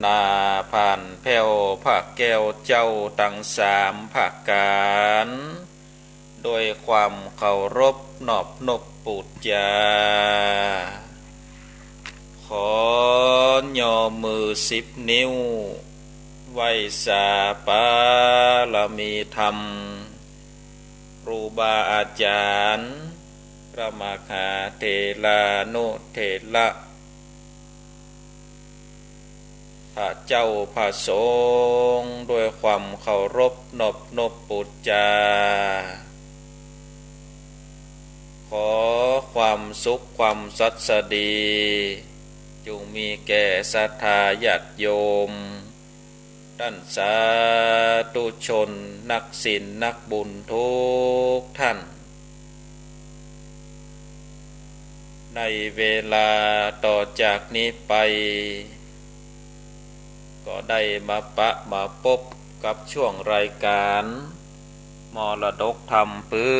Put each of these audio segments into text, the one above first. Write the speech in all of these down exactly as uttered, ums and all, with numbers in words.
นาผ่านแผ้วพระแก้วเจ้าตังสามประก๋าน โดยความเคารพนอบนบปู๋จา ขอย่อมือสิบนิ้ว ไหว้สาบารมีธรรม ครูบาอาจ๋ารย์ พระมหาเถรานุเถระ พระเจ้าพระสงฆ์ ด้วยความเคารพนอบนบปู๋จา ขอความสุขความสัสดี จุ่งมีแก่ศรัทธาญาติโยม ต้านสาธุชน นักศีลนักบุญทุกท่าน ในเวลาต่อจากนี้ไป ก็ได้มาปะมาปบกับช่วงรายก๋าน มรดกธรรมปื๊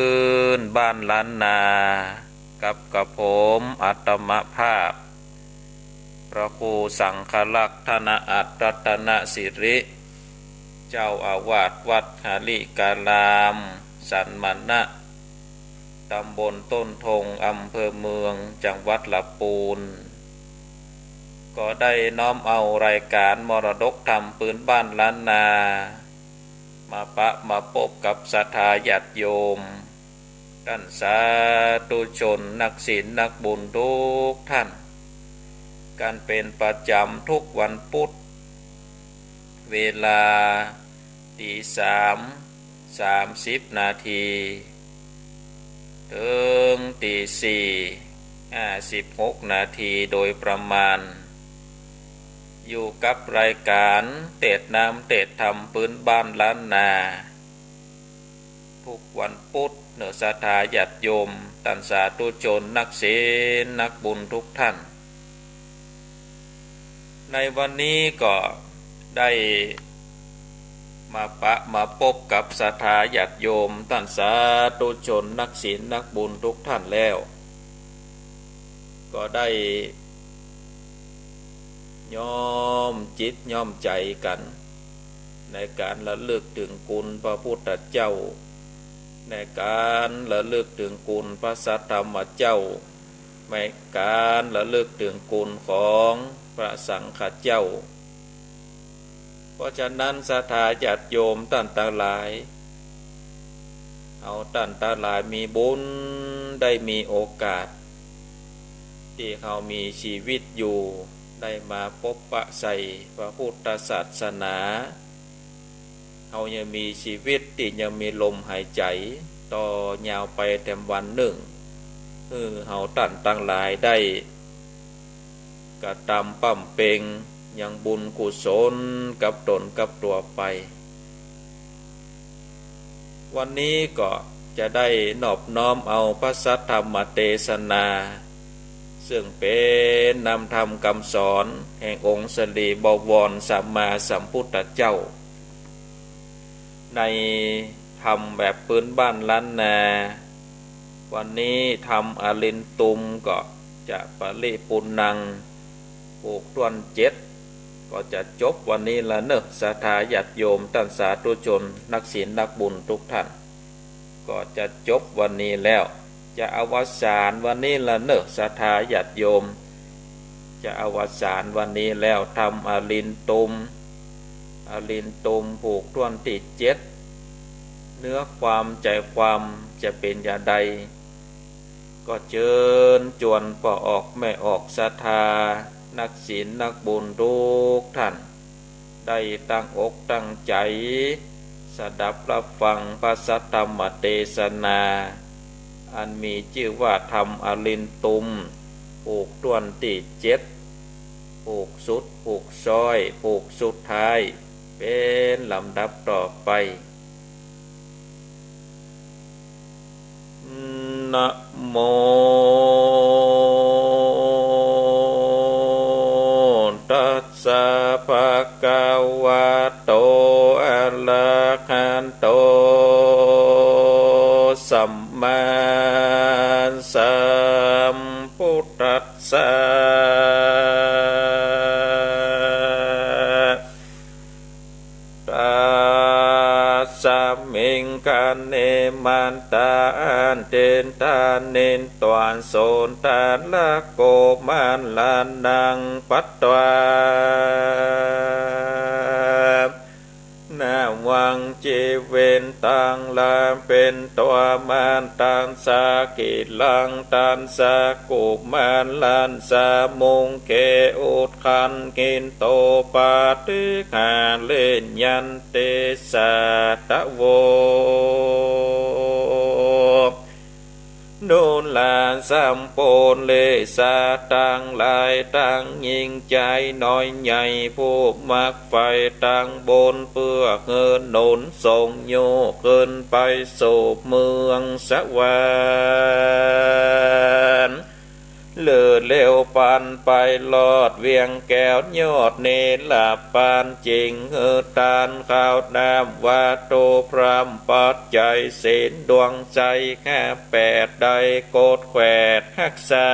นบ้านล้านนา กับกระผมอาตมาภาพ พระครูสังฆรักษ์ ธนอัตถรัตนสิริ เจ้าอาวาสวัดหริการาม สันมณะ ตำบลต้นทง อำเภอเมือง จังหวัดลำปูน ก็ได้น้อมเอารายก๋านมรดกธรรมปื๊นบ้านล้านนา มาปะมาปบกับศรัทธาญาติโยม ต้านสาธุชน นักศีลนักบุญทุกท่าน กั๋นเป๋นประจ๋ำทุกวันปุ๊ด เวลา ตีสามสามสิบนาที เถิงตีสี่ห้าสิบหกนาทีโดยประมาณ อยู่กับรายก๋านเตศน์น้ำเตศน์ธรรมปื๊นบ้านล้านนา ทุกวันปุ๊ด เน่อศรัทธาญาติโยม ต้านสาธุชน นักศีลนักบุญทุกท่าน ในวันนี้ก็ได้มาปะมาปบกับศรัทธาญาติโยม ต้านสาธุชน นักศีลนักบุญทุกท่านแล้ว ก็ได้ ย้อมจิตย้อมใจ๋กั๋น ในก๋านระลึกเถิงคุณพระพุทธเจ้า ในก๋านระลึกเถิงคุณพระสัทธรรมเจ้า ในก๋านระลึกเถิงคุณของพระสังฆเจ้า เพราะฉะนั้นศรัทธาญาติโยมต้านตังหลาย เฮาต้านตังหลายมีบุญได้มีโอกาส ตี้เฮามีจีวิตอยู่ ได้มาปบปะใส่พระพุทธศาสนา เฮายังมีจีวิตตี้ยังมีลมหายใจ๋ ต่อยาวไปแถมวันนึ่ง หื้อเฮาต้านตังหลายได้ กระตำบำเพ็งยังบุญกุศลกับตนกับตั๋วไป วันนี้ก็จะได้นอบน้อมเอาพระสัทธรรมเตสนา ซึ่งเป๋นน้ำธรรมกำสอนแห่งองค์สรีบวรสัมมาสัมพุทธเจ้า ในธรรมแบบปื๊นบ้านล้านนา วันนี้ธรรมอรินตุมก็จะปริปุณณัง ผูกถ้วนเจ็ด ก็จะจบวันนี้ละเน่อ ศรัทธาญาติโยมต้านสาธุชน นักศีลนักบุญทุกท่าน ก็จะจบวันนี้แล้ว จะอวสานวันนี้ละเน่อ ศรัทธาญาติโยม จะอวสานวันนี้แล้ว ธรรมอรินตุม อรินตุมผูกถ้วนตี้เจ็ด เนื้อความใจ๋ความจะเป๋นอย่างใด ก็เจิญจวนป้อออกแม่ออกศรัทธา นักศีลนักบุญทุกท่าน ได้ตั้งอกตั้งใจ๋ สดับฮับฟังพระสัทธรรมเตสนา อันมีจื้อว่าธรรมอรินตุม ผูกถ้วนตี้เจ็ด ผูกสุด ผูกซ้อย ผูกสุดท้าย เป๋นลำดับต่อไป นะโม ตัสสะ ภะคะวะโต อะระหะโต สัมมาสัมพุทธัสสะ มิงคะเน มันตา อันเต ทาเน ตวา โสตะ ละ โก มา ละ นัง ปัตตวา นาวัง จีวิตัง และเป๋นตั๋ว มา ตัสสะ กิรัง ตัสสะ กุมาร ลัสสะ มุง เข อุทธัง คิโต ปาฏิหาริยันติ สัตถะโว นุรา สัพพะริสา ตังหลายตัง ญิงจายน้อยใหญ่ ผู้มักใฝ่ตังบุญ เปื้อหื้อหนุนส่งโยกขึ้นไปสู่เมืองสวรรค์ หรือเร็วปานไปรอดเวียงแก้วยอดเนรปาน จึงหื้อตานข้าวน้ำวัตถุพร้อมปัจจัย ศีลดวงใจ๋ห้าแปด ได้กดแขวดฮักษา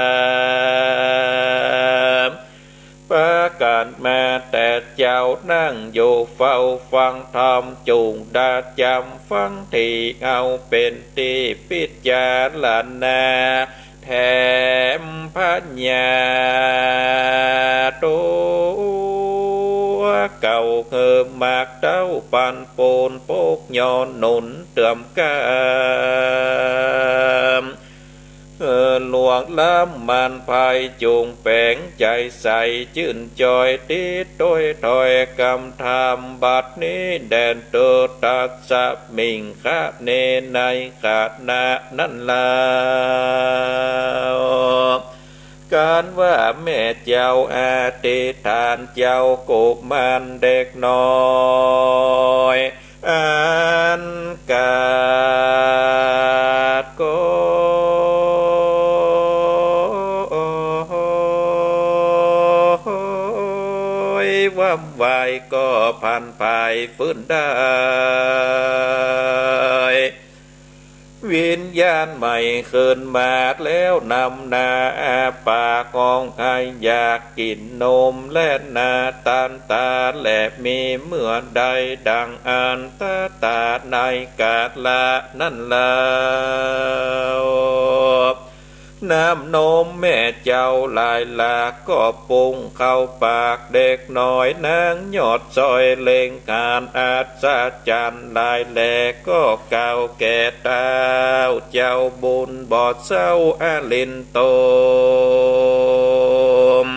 ประกาศมาแต่เจ้า นั่งอยู่เฝ้าฟังธรรม จุ่งดาจ๋ำฟังธรรม เอาเป๋นตี้พิจารณา แถมพญาตั๋วเก่า หื้อมักเต้าปันปูน ปกยอหนุนเติมกำ หื้อหลวงล้ำมันไพร จุ่งแป๋งใจ๋ใสจื้นจอย ติดตวยถ้อยกำธรรม บัดนี้แด่เต๊อะ ตัสสะ มิงคะเน ในขณะนั้นเล่า กันว่าแม่เจ้าอธิษฐาน เจ้ากุมารเด็กน้อย อันขาดก็ วำวายก็พลันไปฟื้นได้ วิญญาณใหม่ขึ้นมาแล้ว นำหน้าอ้าปากฮ้องไห้ อยากกิ๋นนมและนาตันตา และมีเมื่อใดดังอันตถาในกาละนั้นเล่า น้ำนมแม่เจ้าหลายหลาก ก็ปุ้งเข้าปากเด็กน้อย นางยอดซอยเล็งหันอัศจรรย์หลายแล ก็กล่าวแก่เต้าเจ้าบุญบ่เศร้า อลินโตม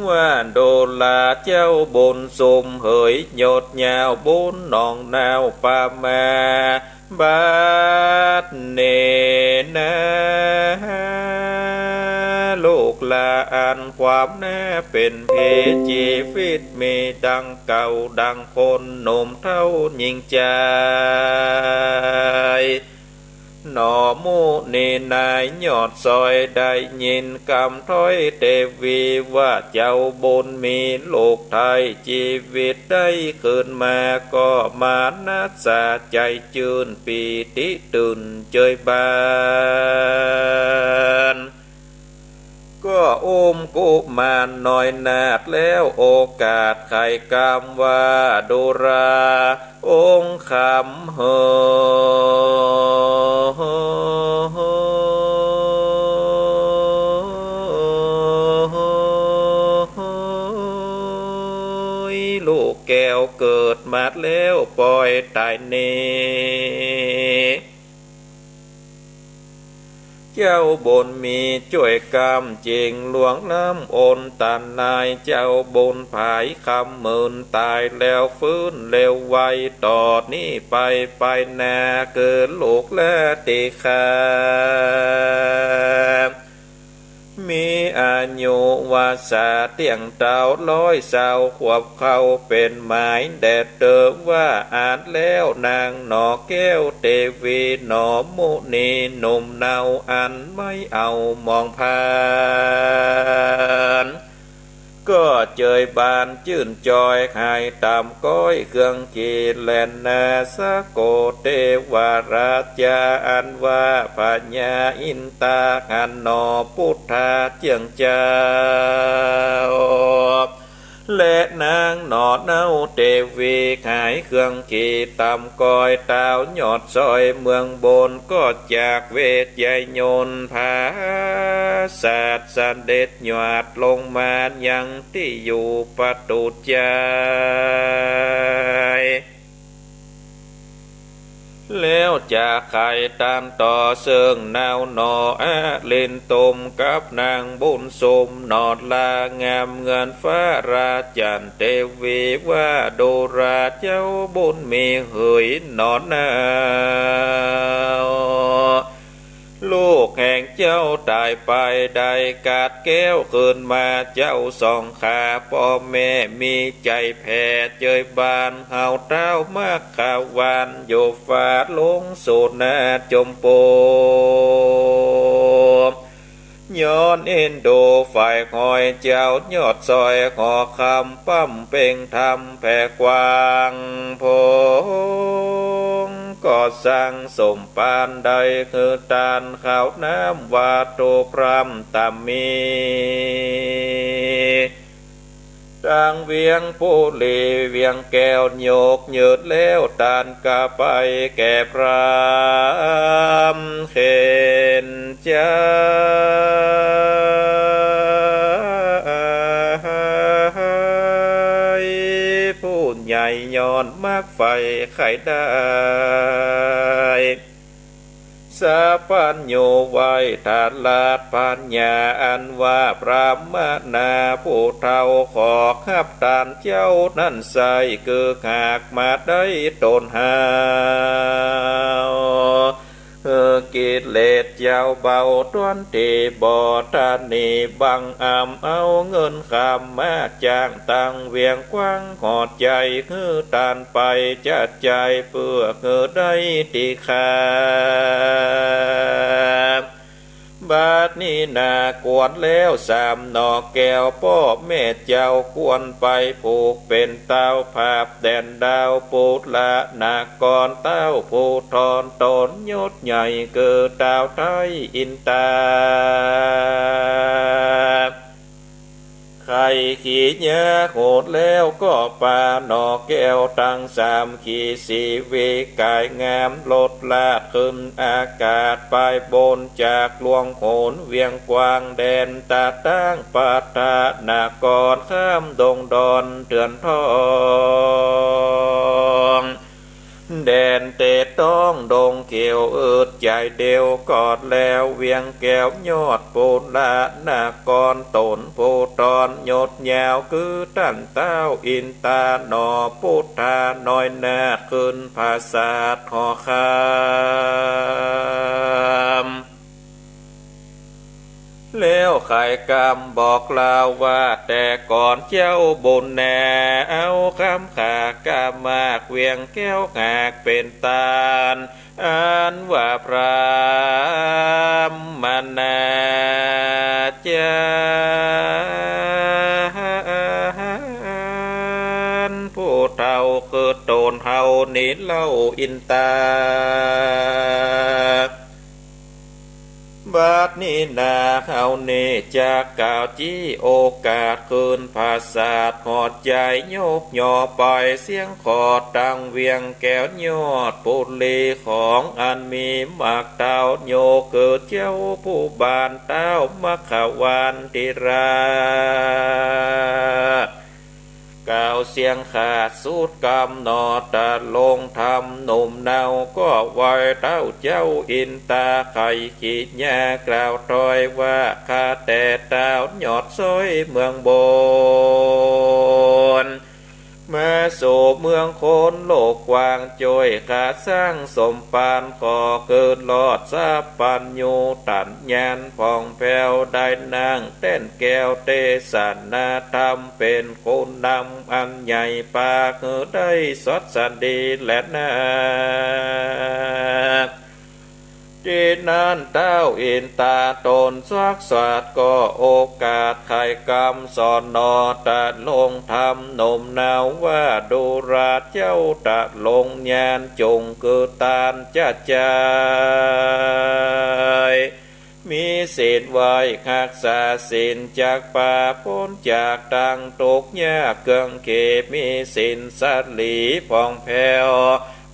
ว่าดูราเจ้าบุญสุมเหย ยศยาวบุญหนองนาวปามา บัดนี้นา ลูกหลานความนาเป๋นผี จีวิตมีดังเก่า ดังคนหนุ่มเฒ่าญิงจาย หนอมุนีนายยอดซอยได้ยินกำถ้อยเตวีว่า เจ้าบุญมีลูกไท้ จีวิตได้คืนมา ก็มานัสสาใจ๋จื้น ปีติตื่นเจยบาน ก็อุ้มกุมารน้อยนาถแล้ว โอกาสไขกำว่า ดูราองค์คำเหย ลูกแก้วเกิดมาแล้วปล่อยต๋ายนี้ เจ้าบุญมีจ้วยกำจึงล่วงล้ำอนตราย เจ้าบุญผายคำหมื่นต๋ายแล้ว ฟื้นเร็วไวต่อนี้ไป ไปนาคือลูกลาติคา มีอายุวรรษาเตี้ยงเต๊าร้อยซาวขวบ เข้าเป๋นหมายแด่เต๊อะว่า อาจแล้วนางหนอแก้วเตวี หนอมุนีหนุ่มเนาอันไม่เอามองผ่าน ก็เจยบานจื้นจอย หายต๋ามก้อยเครื่องขีแล่นนา สะโกเตวราชาอันว่าพญาอินตาหันหนอ พุทธาเจื้องเจ้า และนางหน่อเนาเตวีขายเครื่องขีดต๋ามก้อย ต้าวยอดซอยเมืองบน ก็จากเวชยนต์ผาสาทเสด็จหยาดลงมายังตี้อยู่ปตุจจาย แล้วจะใค่ตานต่อเซิ่งนาวหน่ออลินตุมกับนางบุญสมหน่อลางามเงินฟ้าราจันเตวีว่า ดูราเจ้าบุญมีเหยหน่อเนา ลูกแห่งเจ้าต๋ายไปได้กาดแก้วคืนมาเจ้าสองขา ป้อแม่มีใจ๋แผ่เจยบาน เฮาต้าวมัคควานอยู่ฟ้าลงสู่นาจมปู ย้อนเอ็นดูฝ่ายหอยเจ้ายอดซอยหอคำ ปั๊มเป่งธรรมแผ่กว้างโพง ก็สั่งสมปานได้คือตานข้าวน้ำวัตถุพร่ำต๋ามมี ตังเวียงปุรีเวียงแก้วยกยืนแล้ว ตานก็ไปแก่พร่ำเข็ญใจ๋ ผู้ใหญ่ย้อนมักใฝ่ใค่ได้ สัพพัญญูไหว้ตลาดปัญญา อันว่าพรามณาผู้เฒ่า ขอฮับตานเจ้านั้นใส่ คือหากมาได้ต๋นเฮา กิเลสเจ้าเบา ต้วนตี้บ่ตะหนี บังอำเอาเงินคำมาจ้าง ตังเวียงกว้างหอใจ๋ หื้อตานไปจะใจ๋ เปื้อหื้อได้ตี้ข้า บัดนี้นาควรแล้วสามหน่อแก้ว ป้อแม่เจ้าควรไปผูกเป๋นเต้า ผาบแดนดาวปุระนคร เต้าผู้ทอนต๋นยศใหญ่ คือเต้าไทยอินตา ไข่ขี้ยาโหดแล้วก็ปาหน่อแก้วตังสามขีด สีวิกายงามลดลาดขึ้นอากาศ ไปบนจากหลวงโหนเวียงกว้าง แดนตะตางปัตตนคร ข้ามดงดอนเถื่อนทอง แดนเตดต้องดงเขียว อึดใจ๋เดียวก็แล้ว เวียงแก้วยอดปุระนคร ต๋นผู้ทอนยศยาว คือต้านเต้าอินตาหน่อ พุทธาน้อยนาถขึ้นผาสาทหอคำ แล้วไขกำบอกเล่าว่า แต่ก่อนเจ้าบุญนา เอากำขากำมาก เวียงแก้วหากเป๋นตาน อันว่าพรามณาจารย์ผู้เฒ่า คือต๋นเฮานี้เล่าอินตา บัดนี้นาเฮานี้จักกล่าวจี้โอกาสคืนผาสาทหอใจ๋ ยกยอไปเสียงขอดตังเวียงแก้วยอดปุรี ของอันมีมักเต้ายกคือเจ้าผู้บานเต้ามัคควานติราช กล่าวเสียงขาดสุดกำหนอ ตะลงธรรมหนุ่มเนา ก็ไหว้เต้าเจ้าอินตา ไขกิจญากล่าวถ้อยว่า ข้าแต่เต้ายอดซอยเมืองบน มาสู่เมืองคนโลกกว้าง จ้วยข้าสร้างสมปาน ขอเกิดรอดสัพพัญญูตัญญาณผ่องแผ้ว ได้นั่งแต้นแก้วเตสนาธรรม เป๋นคุณนำอันใหญ่ปาก หื้อได้สวัสดีแลนา ตี้นั้นเต้าอินตาต๋นซักสัตย์ ก็โอกาสไขกำสอนหนอ ตะลงธรรมหนุ่มเนาว่า ดูราเจ้าตะลงญาณ จุ่งคือตานจะใจ๋ มีศีลไหว้ฮักษาศีล จักปราศป๊นจากตังทุกข์ยากเคืองเข็ญ มีศีลสะหลีผ่องแผ้ว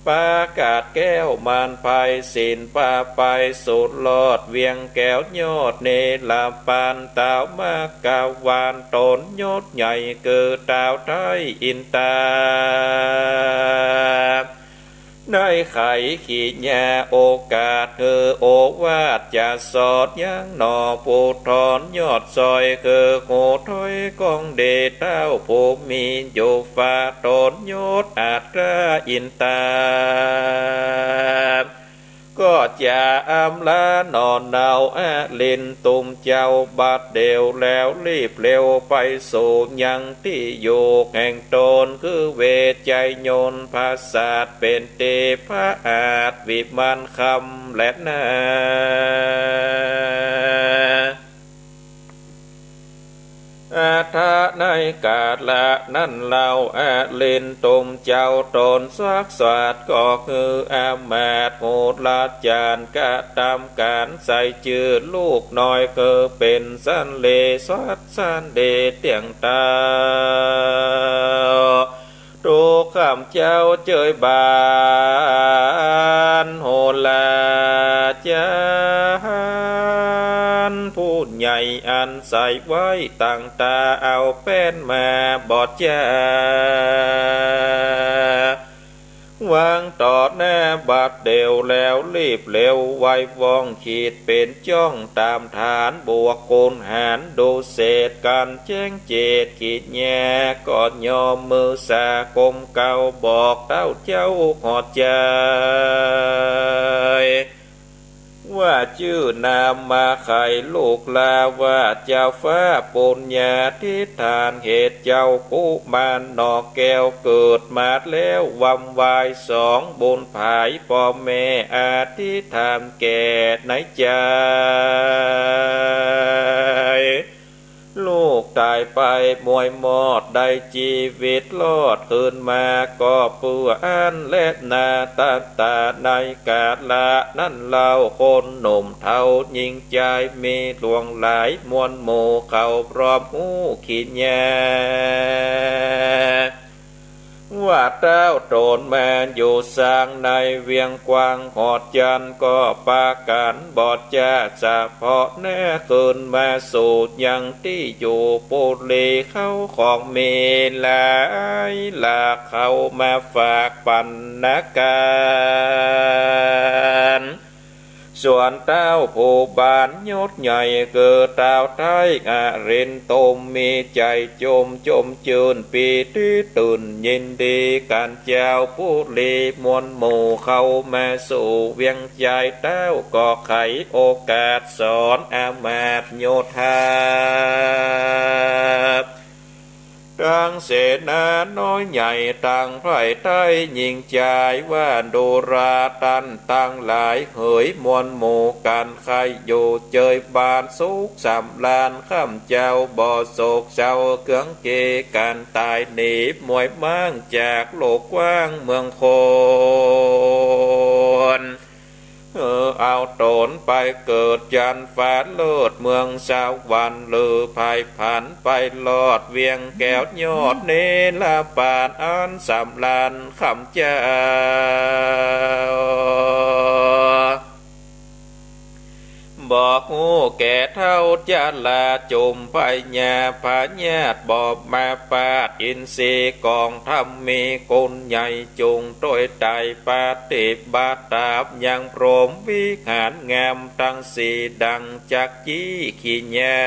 ปราศแก้วมารภัย ศีลปราศไปสุดรอด เวียงแก้วยอดเนรปาน ตาวมัคควานต๋นยศใหญ่ คือตาวไท้อินตา ได้ไขกิริยาโอกาส หื้อโอวาทจะสอนยังหนอ ผู้ถอนยอดซอย คือหูถ้อยของเดชเต้าผู้มีอยู่ ฝ่าต๋นยศอัตตาอินตา ก็จะอำลาหนอเนาอรินทร์ตุมเจ้าบัดเดี่ยว แล้วรีบเร็วไปสู่ยังตี้อยู่แห่งต๋น คือเวชยัยยนต์ปราสาท เป๋นตี้พระอาจวิมานคำแลนา อัฏฐะ ในกาละนั้นเล่า อรินทร์ตุมเจ้าต๋นซักสาด ก็คืออามาตย์หูราจ๋ารย์ กระตำก๋านใส่จื้อลูกน้อย คือเป๋นสันเลสัตว์สันเลเตี้ยงตาว ถูกข้าพเจ้าเจยบานหูราจ๋ารย์ผู้ใหญ่อันใสไว้ตังต๋า เอาแป้นมาบอดจ้า วางต่อหน้าบัดเดี่ยว แล้วรีบเร็วไวว่องขีดเป๋นจ้อง ต๋ามฐานบวกคูณหารดูเศษ ก๋านแจ้งเจตกิริยา ก็ยอมมือสาคมเกล้าบอกเต้าเจ้าหอดใจ๋ ว่าจื้อนามมาไขลูกลาว่า เจ้าฟ้าปุญญาธิฏฐานเหตุ เจ้ากุมารหนอแก้วเกิดมาแล้ววำวายสอง บุญผายป้อแม่อธิษฐานแก่ในใจ๋ ลูกต๋ายไปมวยมอด ได้จีวิตรอดคืนมา ก็เปื้ออั้นแลนา ตัตตา ในกาละนั้นเล่า คนหนุ่มเฒ่าหญิงจายมีหลวงหลาย มวลหมู่เขาพร้อมฮู้กิริยา ว่าเต้าต๋นมาอยู่ซางในเวียงกว้างหอดจันทน์ ก็ปากั๋นบอดจ้า เฉพาะหน้าคืนมาสู่ยังตี้อยู่ ปุรีเขาของมีหลายหลาก เขามาฝากปั๋นนาก๋าน ส่วนเต้าผู้บานยศใหญ่ คือเต้าไท้อรินทร์ตุม มีใจ๋จมจมจื้นปีติตื่นยินดีกั๋น เจ้าปุรีมวลหมู่เขามาสู่เวียงใจ๋ เต้าก็ไขโอกาสสอนอามาตย์โยธา ตังเสนาน้อยใหญ่ตังไพร่ไท้หญิงจาย ว่าดูราต้านตังหลายเหย มวลหมู่กั๋นใค่อยู่เจยบานสุขสำราญ ข้าพเจ้าบ่โศกเศร้าเคืองเกกั๋น ต๋ายหนีมวยม้างจากโลกกว้างเมืองคน เออ เอาต๋นไปเกิดจันทร์ฟ้าเลิศเมืองสวรรค์ หรือไพร่ผันไปรอดเวียงแก้วยอดเนรปานอันสำราญ ข้าพเจ้าบ่ฮู้แก่เฒ่าจะลา จุมพญาพญาติบ่มาปาด อินทรีย์กองธรรมมีคุณใหญ่ จุ่งตวยไตรปฏิบัติต๋ามยังพรหมวิหารงามตังสี่ ดังจักกี้กิริยา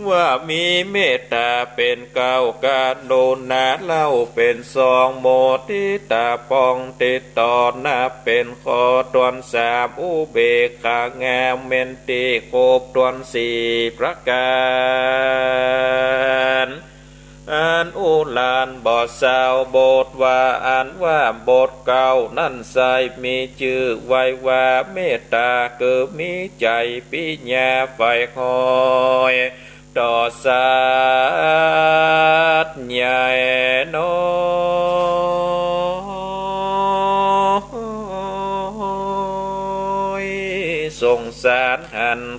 ว่ามีเมตต๋าเป๋นเกล้า กรุณาเล่าเป๋นสอง โมทิตาปองติดต่อนับเป๋นข้อ ถ้วนสาม อุเบกขางามเม้นตี้ครบถ้วนสี่ประก๋าน อันอุรานบ่เศร้า บทว่าอันว่าบทเก้านั้นไส้ มีจื้อไว้ว่าเมตต๋า คือมีใจ๋ปิยาใฝ่คอย ต่อสัตว์ใหญ่น้อย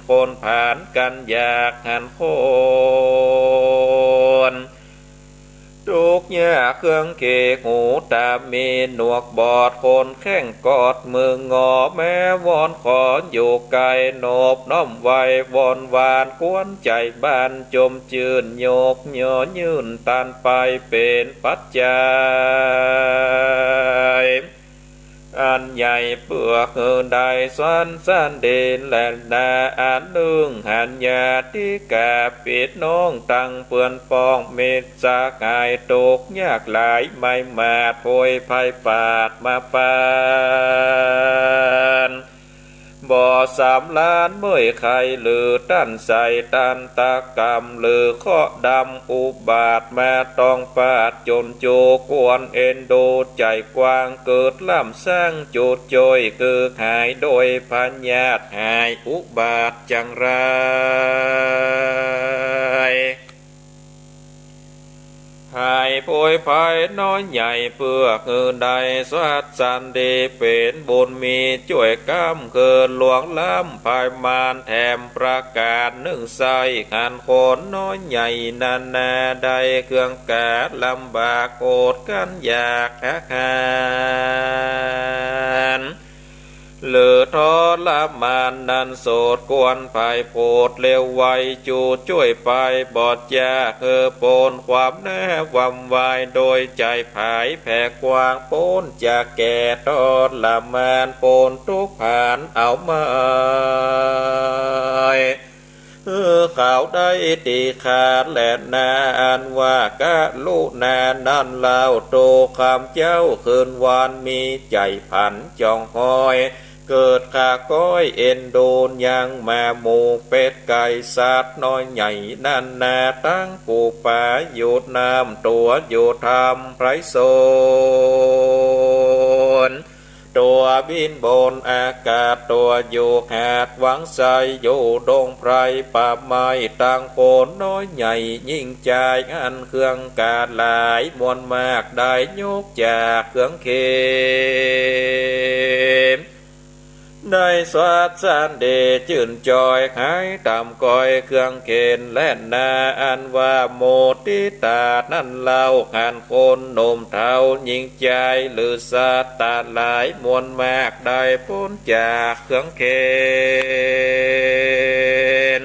คนผานกั๋นอยากหันคน ตุ๊กยากเครื่องเขก หูต๋ามีหนวกบอด คนแข้งกอดมืองอ แม้วอนขออยู่ใก้ นบน้อมไหว้วอนหวาน กวนใจ๋บ้านจมจื้น ยกยอยื่นตานไปเป๋นปัจจัย อันใหญ่เปื้อหื้อได้สรรสันดีแลนา อันนึ่งหันญาติก๋าปิดน้องตังเปื้อนป้อง มิตรสหายตุ๊กยากหลาย ไม้มาดโผยภัยปาดมาปาน บ่สำราญเมื่อยไข้ หรือต้านไส้ต้านตะกำ หรือเคราะห์ดำอุบาทมาต้องปาด จ๋นจูกวนเอ็นดูใจ๋กว้าง เกิดล้ำซ้างจุดจ้อย คือหายโดยพยาธิ หายอุบาทจังไร หายโผยภัยน้อยใหญ่ เปื้อหื้อได้สรรสันดีเป๋นบุญ มีจ้วยกำคือล่วงล้ำภัยมาร แถมประก๋านนึ่งใส้หันคนน้อยใหญ่นานา ได้เครื่องก๋าดลำบากอดกลั้นอยากอาหาร หรือทรมานนั้นโสดกวนภัยโผดเร็วไว จูจ้วยไปบอดยาก หื้อป๊นความหน้าหว่ำวาย โดยใจ๋ผายแผ่กว้าง ป๊นจากแก่ทรมาน ป๊นตุ๊กข์ผานเอาไม้ หื้อเขาได้ตี้ขาดแลนา อันว่ากรุณานั้นเล่า ตุ๊ข้ามเจ้าคืนวัน มีใจ๋ผันจ๋องหอย เกิดข้าก้อยเอ็นดูยังมาหมู่เป็ดไก่สัตว์น้อยใหญ่นานา ตังปูปลาอยู่น้ำ ตั๋วอยู่ถ้ำไพรสน ตั๋วบินบนอากาศ ตั๋วอยู่หาดวังไส อยู่ดงไพรป่าไม้ ตังคนน้อยใหญ่ยิ่งจาย อันเครื่องก๋าดหลายมวลมาก ได้ยกจากเครื่องเขน ได้สรรสันดีจื้นจ้อย หายต่ำก้อยเครื่องเขนแลนา อันว่าโมทิตานั้นเล่า หันคนหนุ่มเฒ่ายิ่งจาย หรือสัตว์ตังหลายมวลมาก ได้ป๊นจากเครื่องเขน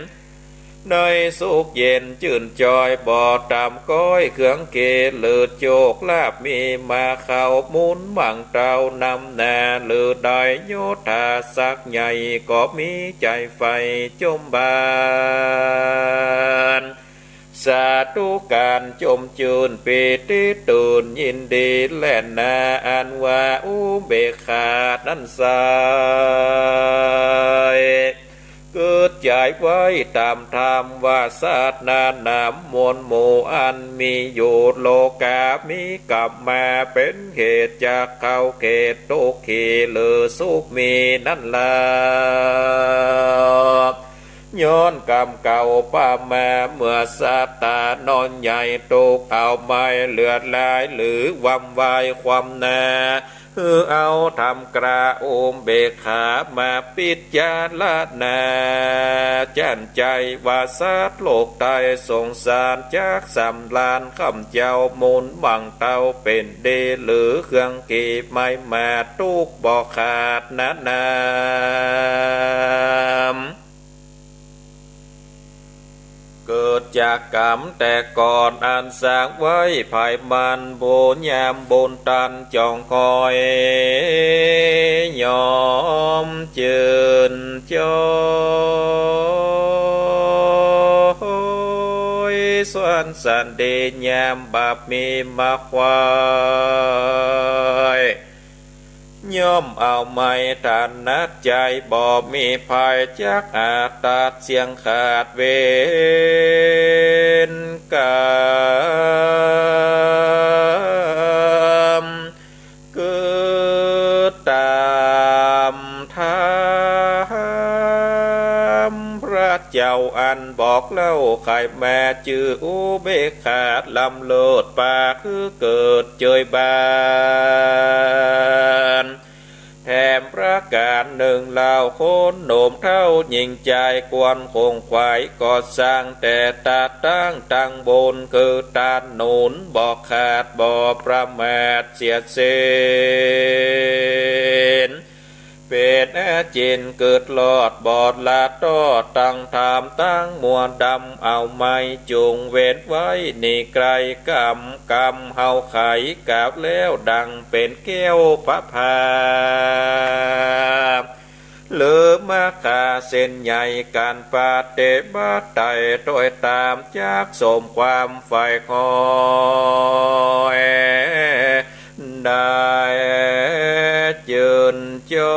ได้สุขเย็นจื้นจ้อย บ่ต่ำก้อยเครื่องเขน หรือโจคลาภมีมาเข้าหมุนหวังเต้านำหน้า หรือได้ยศถาศักดิ์ใหญ่ ก็มีใจ๋ใฝ่จมบาน สาธุก๋านจมจื้น ปีติตื่นยินดีแลนา อันว่าอุเบกขานั้นไส้ เกิดใจ๋ไว้ต๋ามธรรมว่าสัตว์นาหนามมวลหมู่ อันมีอยู่โลก๋า มีกรรมมาเป๋นเหตุ จักเข้าเขตตุ๊กขี หรือสุขมีนั้นแล ย้อนกรรมเก่าปามา เมื่อสัตว์ตังน้อยใหญ่ตุ๊กข์เอาไม้เลือดไหล หรือหว่ำวายความหน้า หื้อเอาธรรมกล้าอุเบกขามาปิจารณา จั้นใจ๋ว่าสัตว์โลกใต้สงสาร จักสำราญคำเจ้าหมุนหวังเต้าเป๋นดี หรือเครื่องขีไม้มาตุ๊กข์บ่ขาดนาหนาม เกิดจากกรรมแต่ก่อนอันสร้างไว้ ไผมันบุญยามบุญตันจ๋องหอย ย่อมจื้นจ้อย สรรสันดียามบาปมีมาขวาย ย่อมเอาไม้ถนัดใจ๋ บ่มีภัยจักอาจตัดเสี้ยงขาดเวรกรรม เกิดต๋ามธรรมพระเจ้าอันบอกเล่า ใค่มาจื้ออุเบกขาล้ำเลิศ ปากหื้อเกิดเจยบาน แถ มประก๋านนึ่งเล่า คนหนุ่มเฒ่าญิงจายควรขงไขว่ ก็สร้างแต่ตาตั้งตังบุญ คือตาหนุนบ่ขาดบ่ประมาทเสียสิ้น เป๋นอาจิณเกิดรอดบ่ละตอด ตังธรรมตังมัวดำ เอาไม้จุ่งเว้นไว้ นี่ไกลกำกำเฮาไขกล่าวแล้ว ดังเป๋นแก้วประภา หรือมาขาเส้นใหญ่ ก๋านปฏิบัติไต่ตวยต๋าม จักสมความใฝ่คอย ได้จืนจอ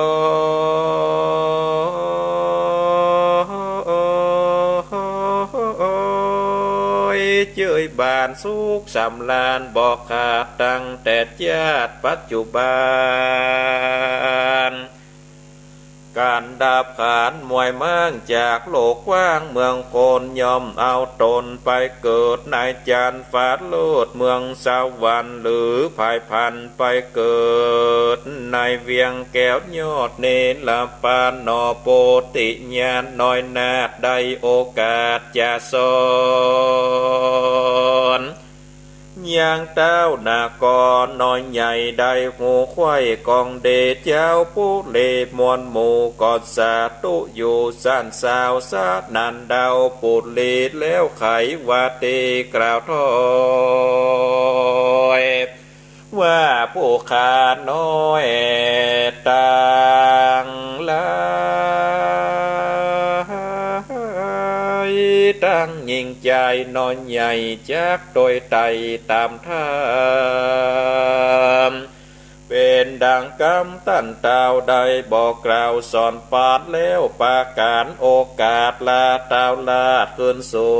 ย เจยบานสุขสำราญบ่ขาด ตั้งแต่จาติปัจจุบัน ก๋านดับขันธ์มวยม้างจากโลกกว้างเมืองคน ย่อมเอาตนไปเกิดในจันทร์ฟ้าเลิศเมืองสวรรค์ หรือผายผันไปเกิดในเวียงแก้วยอดเนรปานหนอ โปธิญาณน้อยนาถได้โอกาสจะสอน ยังเต้านากรน้อยใหญ่ได้ฮู้ไขว่ กองเดชเจ้าปุเรมวลหมู่ ก็สาธุอยู่สันสาวสานันเดาปุรี แล้วไขว่าตี้กล่าวถ้อย ว่าผู้ข้าน้อยตังหลายตังญิงจายน้อยใหญ่ จักตวยไต่ต๋ามธรรม เป๋นดังกำตันเต้าได้บอกกล่าวสอนปานแล้ว ประก๋านโอกาสลาเต้าลาดคืนสู่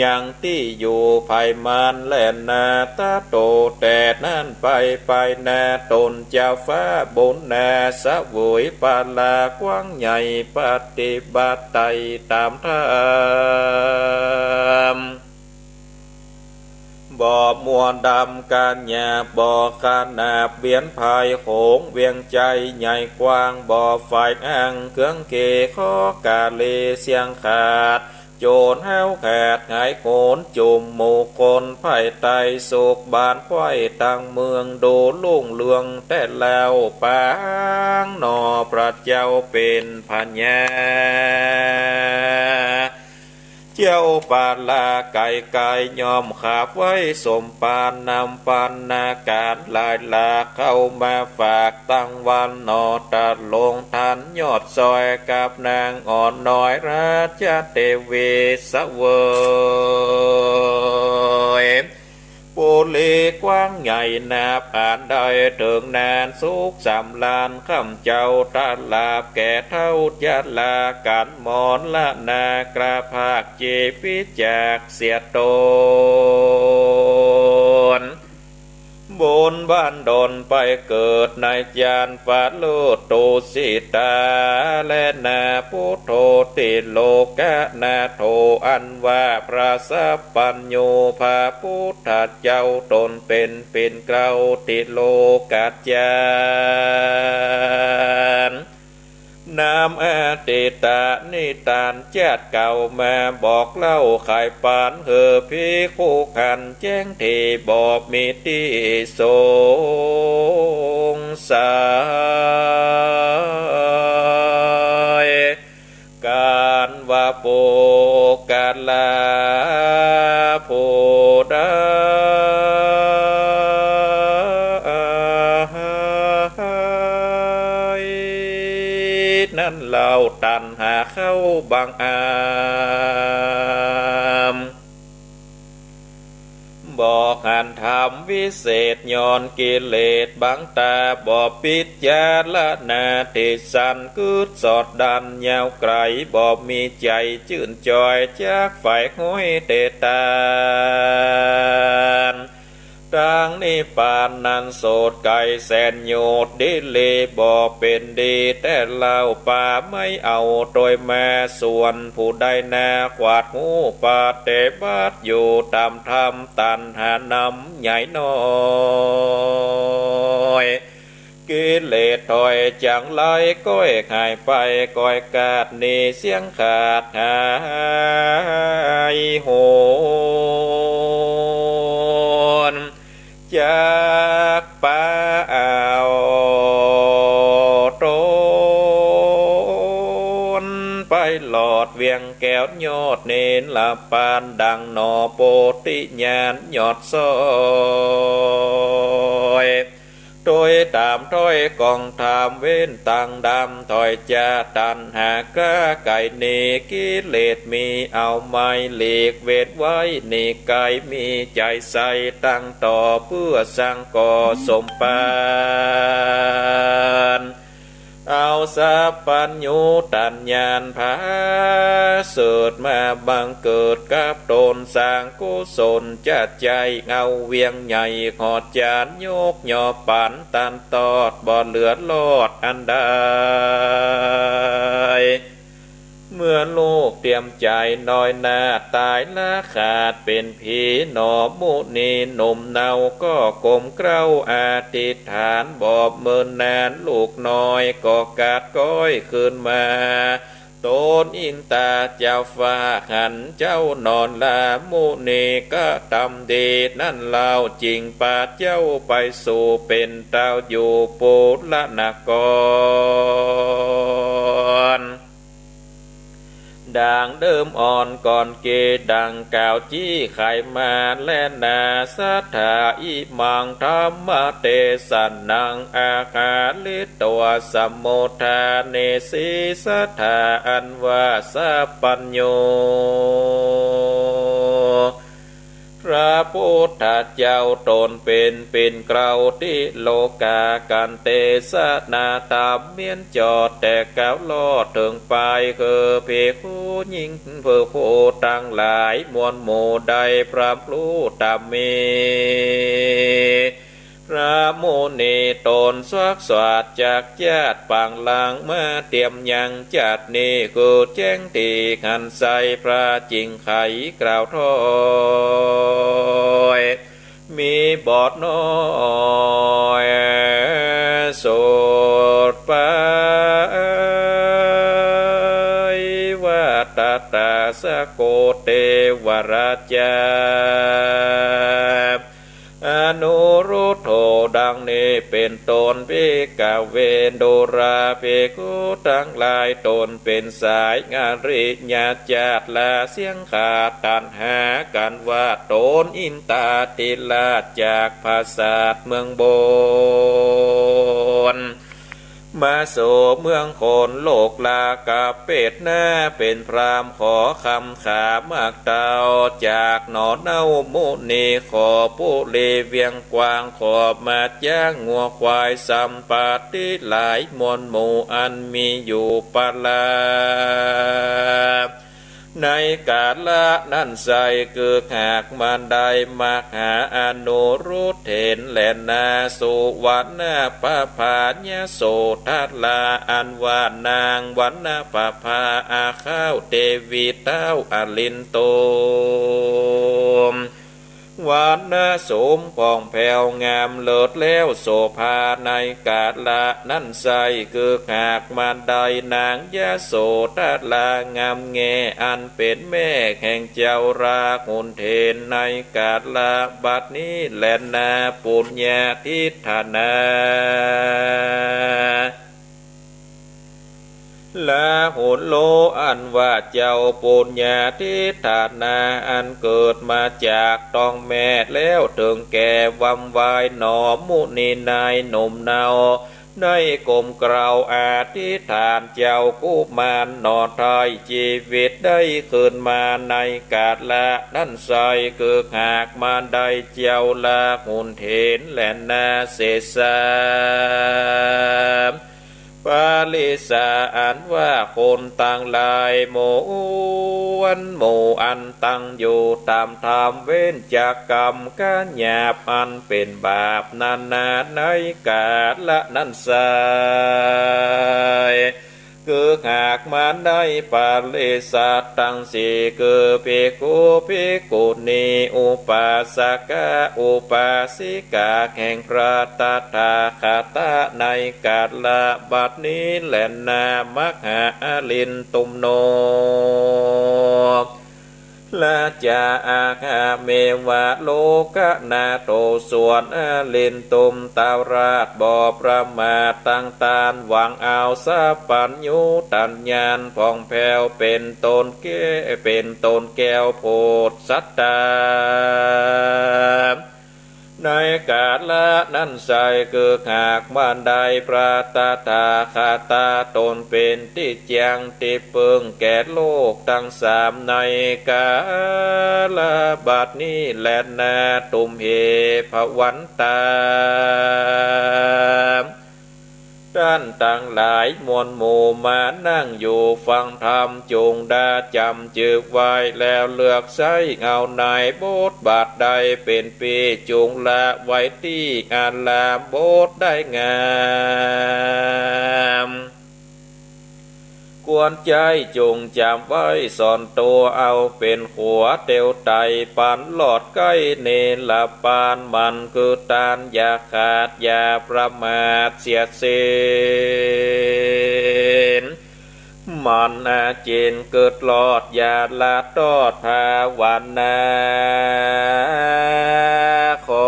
ยังตี้อยู่ไพมันแลนา ตะโตแต่นั้นไป ไปนาต๋นเจ้าฟ้าบุญนา เสวยปลากว้างใหญ่ ปฏิบัติไต่ต๋ามธรรม บ่มัวดำก๋านหยาบ บ่ขนาบเวียนภัย โขงเวียงใจ๋ใหญ่กว้าง บ่ฝ่ายอ้างเครื่องเกขอกาเลเสียงขาด โจรห้าวขาดหายโหน จุมหมู่คนไพไต้สุขบานไขว่ตังเมือง ดูรุ่งเรืองแต๊แล้วปางหนอ พระเจ้าเป๋นพญา เจ้าปาลาไก๋ไก๋ย่อมขาบไว้สมปาน นำปัณณาก๋านหลายหลากเข้ามาฝากตังวันหนอ ตะลงทันยอดซอยกับนางอ่อนน้อยราชเตวีเสวย ปุรีกว้างใหญ่นับอันได้เถิงนาน สุขสำราญค่ำเจ้าตะหลาบ แก่เฒ่าชราก๋านมรณา กระพรากจีวิตจากเสียต๋น บุญบันดลไปเกิดในจันทร์ฟ้าเลิศตุสิตา แลนา พุทโธติโลกนาโถ อันว่าพระสัพพัญญูพระพุทธเจ้าต๋นเป๋นปิ่นเกล้าติโลกจันทร์ นำอดีตนิทานชาติเก่ามาบอกเล่าไขปาน หื้อภิกขุหันแจ้งเต บ่มีตี้สงสัย ก๋านว่าปุคคละผู้ใด นั้นเล่าตัณหาเข้าบังอาจ บ่หันธรรมวิเศษ ย้อนกิเลสบังต๋า บ่พิจารณาตี้สัน กึ๊ดสอดดั้นยาวไก๋ บ่มีใจ๋จื้นจอย จักใฝ่ห้อยเตตาน ตังนิพพานนั้นโสดไก๋แสนโยชน์ ดีหลีบ่เป๋นดีแต๊เล่า ป่าไม้เอาตวยมา ส่วนผู้ใดนาขวาดฮู้ปฏิบัติอยู่ต๋ามธรรม ตัณหานำใหญ่น้อย กิเลสถอยจังไรก้อยหายไป ก้อยกาดหนีเสี้ยงขาดหายหน จักปาเอาต๋น ไปหลอดเวียงแก้วยอดเนรปาน ดังหน่อโพธิญาณยอดซ้อย ตวยต๋ามถ้อยกองธรรมเว้นตังดำ ถอยจากตัณหาคลาไกลหนีกิเลสมี เอาไม้หลีกเว้นไว้หนีไกล มีใจ๋ใส่ตั้งต่อเปื้อสร้างก่อสมภาร เอาสัพพัญญูตัญญาณผาเสริฐมาบังเกิดกับต๋น สร้างกุศลจัดใจ๋เอาเวียงใหญ่ ขอดจานยกยอปันตันตอด บ่เหลือรอดอันใด เมื่อลูกเตรียมใจ๋น้อยหน้า ต๋ายละขาดเป๋นผีหนอ มุนีหนุ่มเนาก็ก้มเกล้าอธิษฐาน บ่เมินนานลูกน้อยก็กาดก้อยคืนมา ต๋นอินตาเจ้าฟ้าหันเจ้านอนลา มุนีกระตำดีนั้นเล่า จึงปาเจ้าไปสู่เป๋นเต้าอยู่ปุระนคร ดังเดิมอ่อนก่อนเก ดังกล่าวจี้ไขมาแลนา สัทธา อิมังธัมมเตสนัง อาหาริตวา สมุทฐาเนสิ สัทธา อันว่าสัพพัญญู พระพุทธเจ้าต๋นเป๋น เป๋นเกล้าติโลกา กั๋นเตสนาธรรมเมี้ยนจอด แต่กล่าวลอดเถิงปาย คือภิกขุญิง ภิกขุตังหลายมวลหมู่ ได้พร่ำพรูธรรมมี พระมุนีต๋นสวักสวัสดิ์จากจาติปางหลัง มาเตรียมยังจาตินี้ คือแจ้งตี้หันใส พระจึงไขกล่าวถ้อย มีบทน้อย สวดไปว่า ตถาสโก เทวราชา อนุรุทโธ ดังนี้เป๋นต้น ภิกขเว ดูราภิกขุตังหลาย ต๋นเป๋นสายอริยจาติ ละเสี้ยงขาดตัณหา กั๋นว่าต๋นอินตาธิราช จากผาสาทเมืองบน มาสู่เมืองคน โลกลากะเปตนา เป๋นพราหมณ์ขอคำขามากเต้า จากหนอเน่ามุนี ขอปุรีเวียงกว้าง ขอมาจ้างงัวควายสัมปติหลายมวลหมู่ อันมีอยู่ปะลา ในกาละนั้นไส้ กึกหากมาได้ มหาอนุรุทธเถรแลนา สุวรรณปภายโสธรา อันว่านางวรรณปภา อาข้าวเตวีเต้าอลินโตม วรรณโสมผ่องแผ้วงามเลิศแล้วโสภา ในกาละนั้นไส้ กึกหากมาได้นางยโสธรางามแง อันเป๋นแม่แห่งเจ้าราหุลเถร ในกาละบัดนี้แลนา ปุญญาทิฏฐานา ราหุลโล อันว่าเจ้าปุญญาทิฏฐานา อันเกิดมาจากต๊องแม่แล้วเถิงแก่วำวายหนอ มุนีนายหนุ่มเนา ได้ก้มเกล้าอธิษฐานเจ้ากุมารหนอ ไถ่ชีวิตได้คืนมา ในกาละนั้นไส้ กึกหากมาได้เจ้าราหุลเถรแลนา เสสา ปริสา อันว่าคนตังหลายมวลหมู่ อันตั้งอยู่ต๋ามธรรมเว้นจากกรรมกะหยาบ อันเป๋นบาปนานา ในกาละนั้นไส้ คือหากมาได้ปริษัทตังสี่ คือภิกขุ ภิกขุณี อุปาสกะ อุปาสิกา แห่งพระตถาคตะในกาละบัดนี้แลนา มหาอลินตุมโน ราชา อะหะเมวะ โลกนาโถ ส่วนอลินตุมเต๊าราชบ่ประมาทตังตาน หวังเอาสัพพัญญูตญาณผ่องแผ้ว เป๋นต้นแก้ว เป๋นต้นแก้วโพธิสัตตา ในกาละนั้นไซร้ คือหากมาได้พระตถาคตะ ตนเป๋นตี้แจ้งตี้เปิ้งแก่โลกตังสาม ในกาละบัดนี้แลนา ตุมเห ภะวันตา ต้านตังหลายมวลหมู่มานั่งอยู่ฟังธรรม จุ่งดาจ๋ำจึกไว้ แล้วเลือกใส้เอาในบทบาทใดเป๋นปี้ จุ่งละไว้ตี้อารามบทได้งาม ควรใจ๊จุ่งจ๋ำไว้ส่วนตั๋ว เอาเป๋นขัวเตียวไต ปันรอดใก้เนรปาน มันคือต้านอย่าขาดอย่าประมาทเสียสิ้น มันอาจินกึ๊ดรอดอย่าละตอดภาวนา ขอ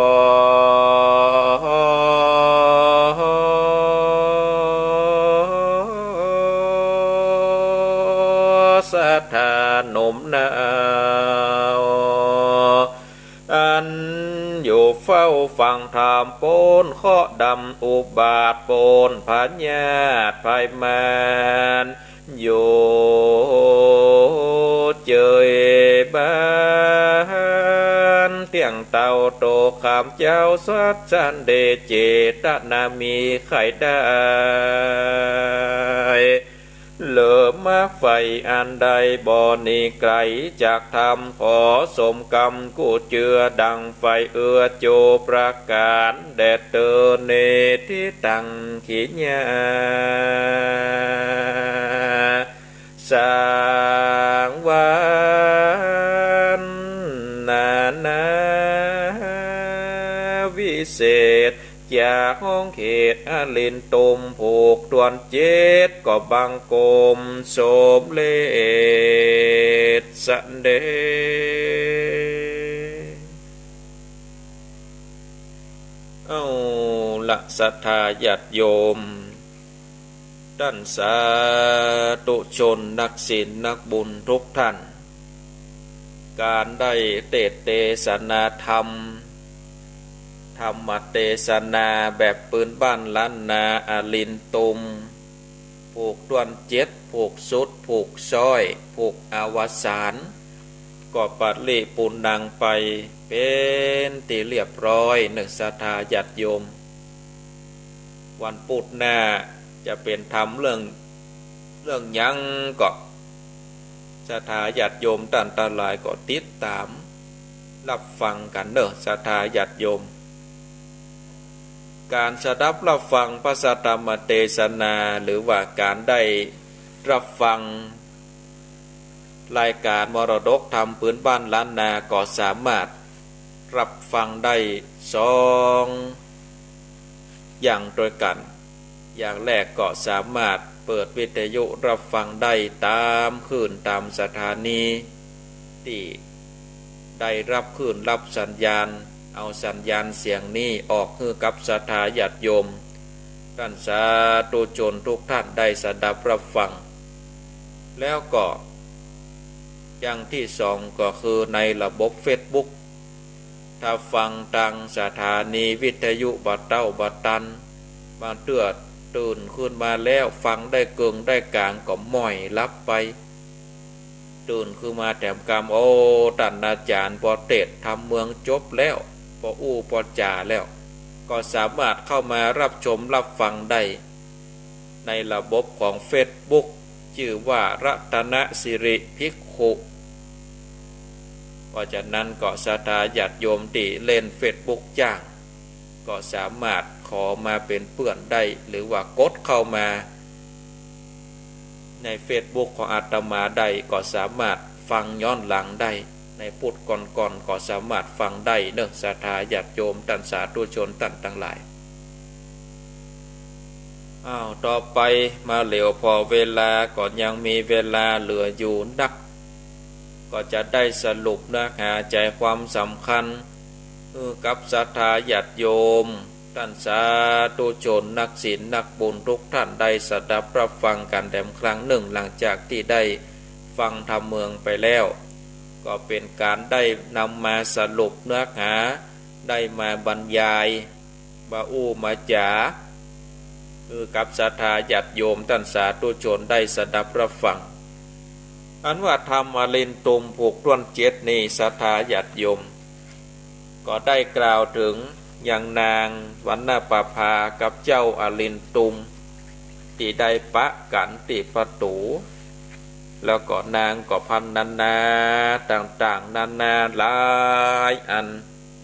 ศรัทธาโน้มน้าว อันอยู่เฝ้าฟังธรรม ป๊นเคราะห์ดำอุบาท ป๊นพยาธิภัยมาร อยู่เจยบ้านเตี้ยงเต้า โตข้ามเจ้าสัตว์สันเดช เจตนามีใค่ได้ เหลือมรรคใฝ่อันใดบ่หนีไก๋จากธรรม ขอสมกำกู้เจื้อดังใฝ่เอื้อ โจประก๋านแด่เตอ เนติตัง ขีญาสังวรรณานาวิเศษ จากห้องเขตอลินตุม ผูกถ้วนเจ็ด ก็บังคมสมเร็จสันเด็จ เอาละศรัทธาญาติโยม ต้านสาธุชนนักศีลนักบุญทุกท่าน ก๋านได้เตสน์เตสนาธรรม ธรรมเตสนาแบบปื้นบ้านล้านนาอลินตุม ผูกถ้วนเจ็ด ผูกสุด ผูกซ้อย ผูกอวสาน ก็ปริปูรณังไปเป๋นตี้เรียบร้อยเนาะศรัทธาญาติโยม วันพุธหน้าจะเป๋นธรรมเรื่อง เรื่องหยังก็ ศรัทธาญาติโยมต้านตังหลายก็ติดต๋ามฮับฟังกั๋นเนาะศรัทธาญาติโยม ก๋านสดับฮับฟังพระสัทธรรมเตสนา หรือว่าก๋านได้ฮับฟังรายก๋านมรดกธรรมปื้นบ้านล้านนา ก็สามารถฮับฟังได้สองอย่างตวยกั๋น อย่างแรกก็สามารถเปิดวิทยุฮับฟังได้ต๋ามคลื่นต๋ามสถานีตี้ได้ฮับคลื่นฮับสัญญาณ เอาสัญญาณเสียงนี้ออกหื้อกับศรัทธาญาติโยม ต้านสาธุชนทุกท่านได้สดับฮับฟัง แล้วก็อย่างตี้สองก็คือในระบบเฟซบุ๊ก ถ้าฟังตางสถานีวิทยุบ่าเต๊าบ่าตัน บางเตื้อตื่นขึ้นมาแล้ว ฟังได้เกิ่งได้ก๋างก็หม้อยหลับไป ตื่นขึ้นมาแถมกำ โอ้ ต้านอาจ๋ารย์ปอเตสน์ธรรมเมืองจบแล้ว ปออู้ปอจ๋าแล้ว ก็สามารถเข้ามาฮับชมฮับฟังได้ ในระบบของเฟซบุ๊ก จื้อว่ารัตนสิริภิกขุ เพราะฉะนั้นก็ศรัทธาญาติโยมตี้เล่นเฟซบุ๊กจ้าง ก็สามารถขอมาเป๋นเปื้อนได้ หรือว่ากดเข้ามา ในเฟซบุ๊กของอาตมาได้ ก็สามารถฟังย้อนหลังได้ ในพุธก่อนๆ ก็สามารถฟังได้เนาะ ศรัทธาญาติโยมต้านสาธุชนต้านตังหลาย อ้าว ต่อไปมาเหลียว ผ่อเวลาก็ยังมีเวลาเหลืออยู่นัก ก็จะได้สรุปเนื้อหาใจ๋ความสำคัญ หื้อกับศรัทธาญาติโยมต้านสาธุชนนักศีลนักบุญทุกท่านได้สดับรับฟังกั๋นแหมครั้งนึ่ง หลังจากตี้ได้ฟังธรรมเมืองไปแล้ว ก็เป๋นก๋านได้นำมาสรุปเนื้อหา ได้มาบรรยาย มาอู้มาจ๋า หื้อกับศรัทธาญาติโยมต้านสาธุชนได้สดับรับฟัง อันว่าธรรมอรินตุมผูกถ้วนเจ็ดนี้ ศรัทธาญาติโยม ก็ได้กล่าวเถิงยังนางวรรณประภากับเจ้าอรินตุม ตี้ได้ปะกั๋นตี้ประตู๋ แล้วก็นางก็พรรณนานาต่างๆ นานาหลายอัน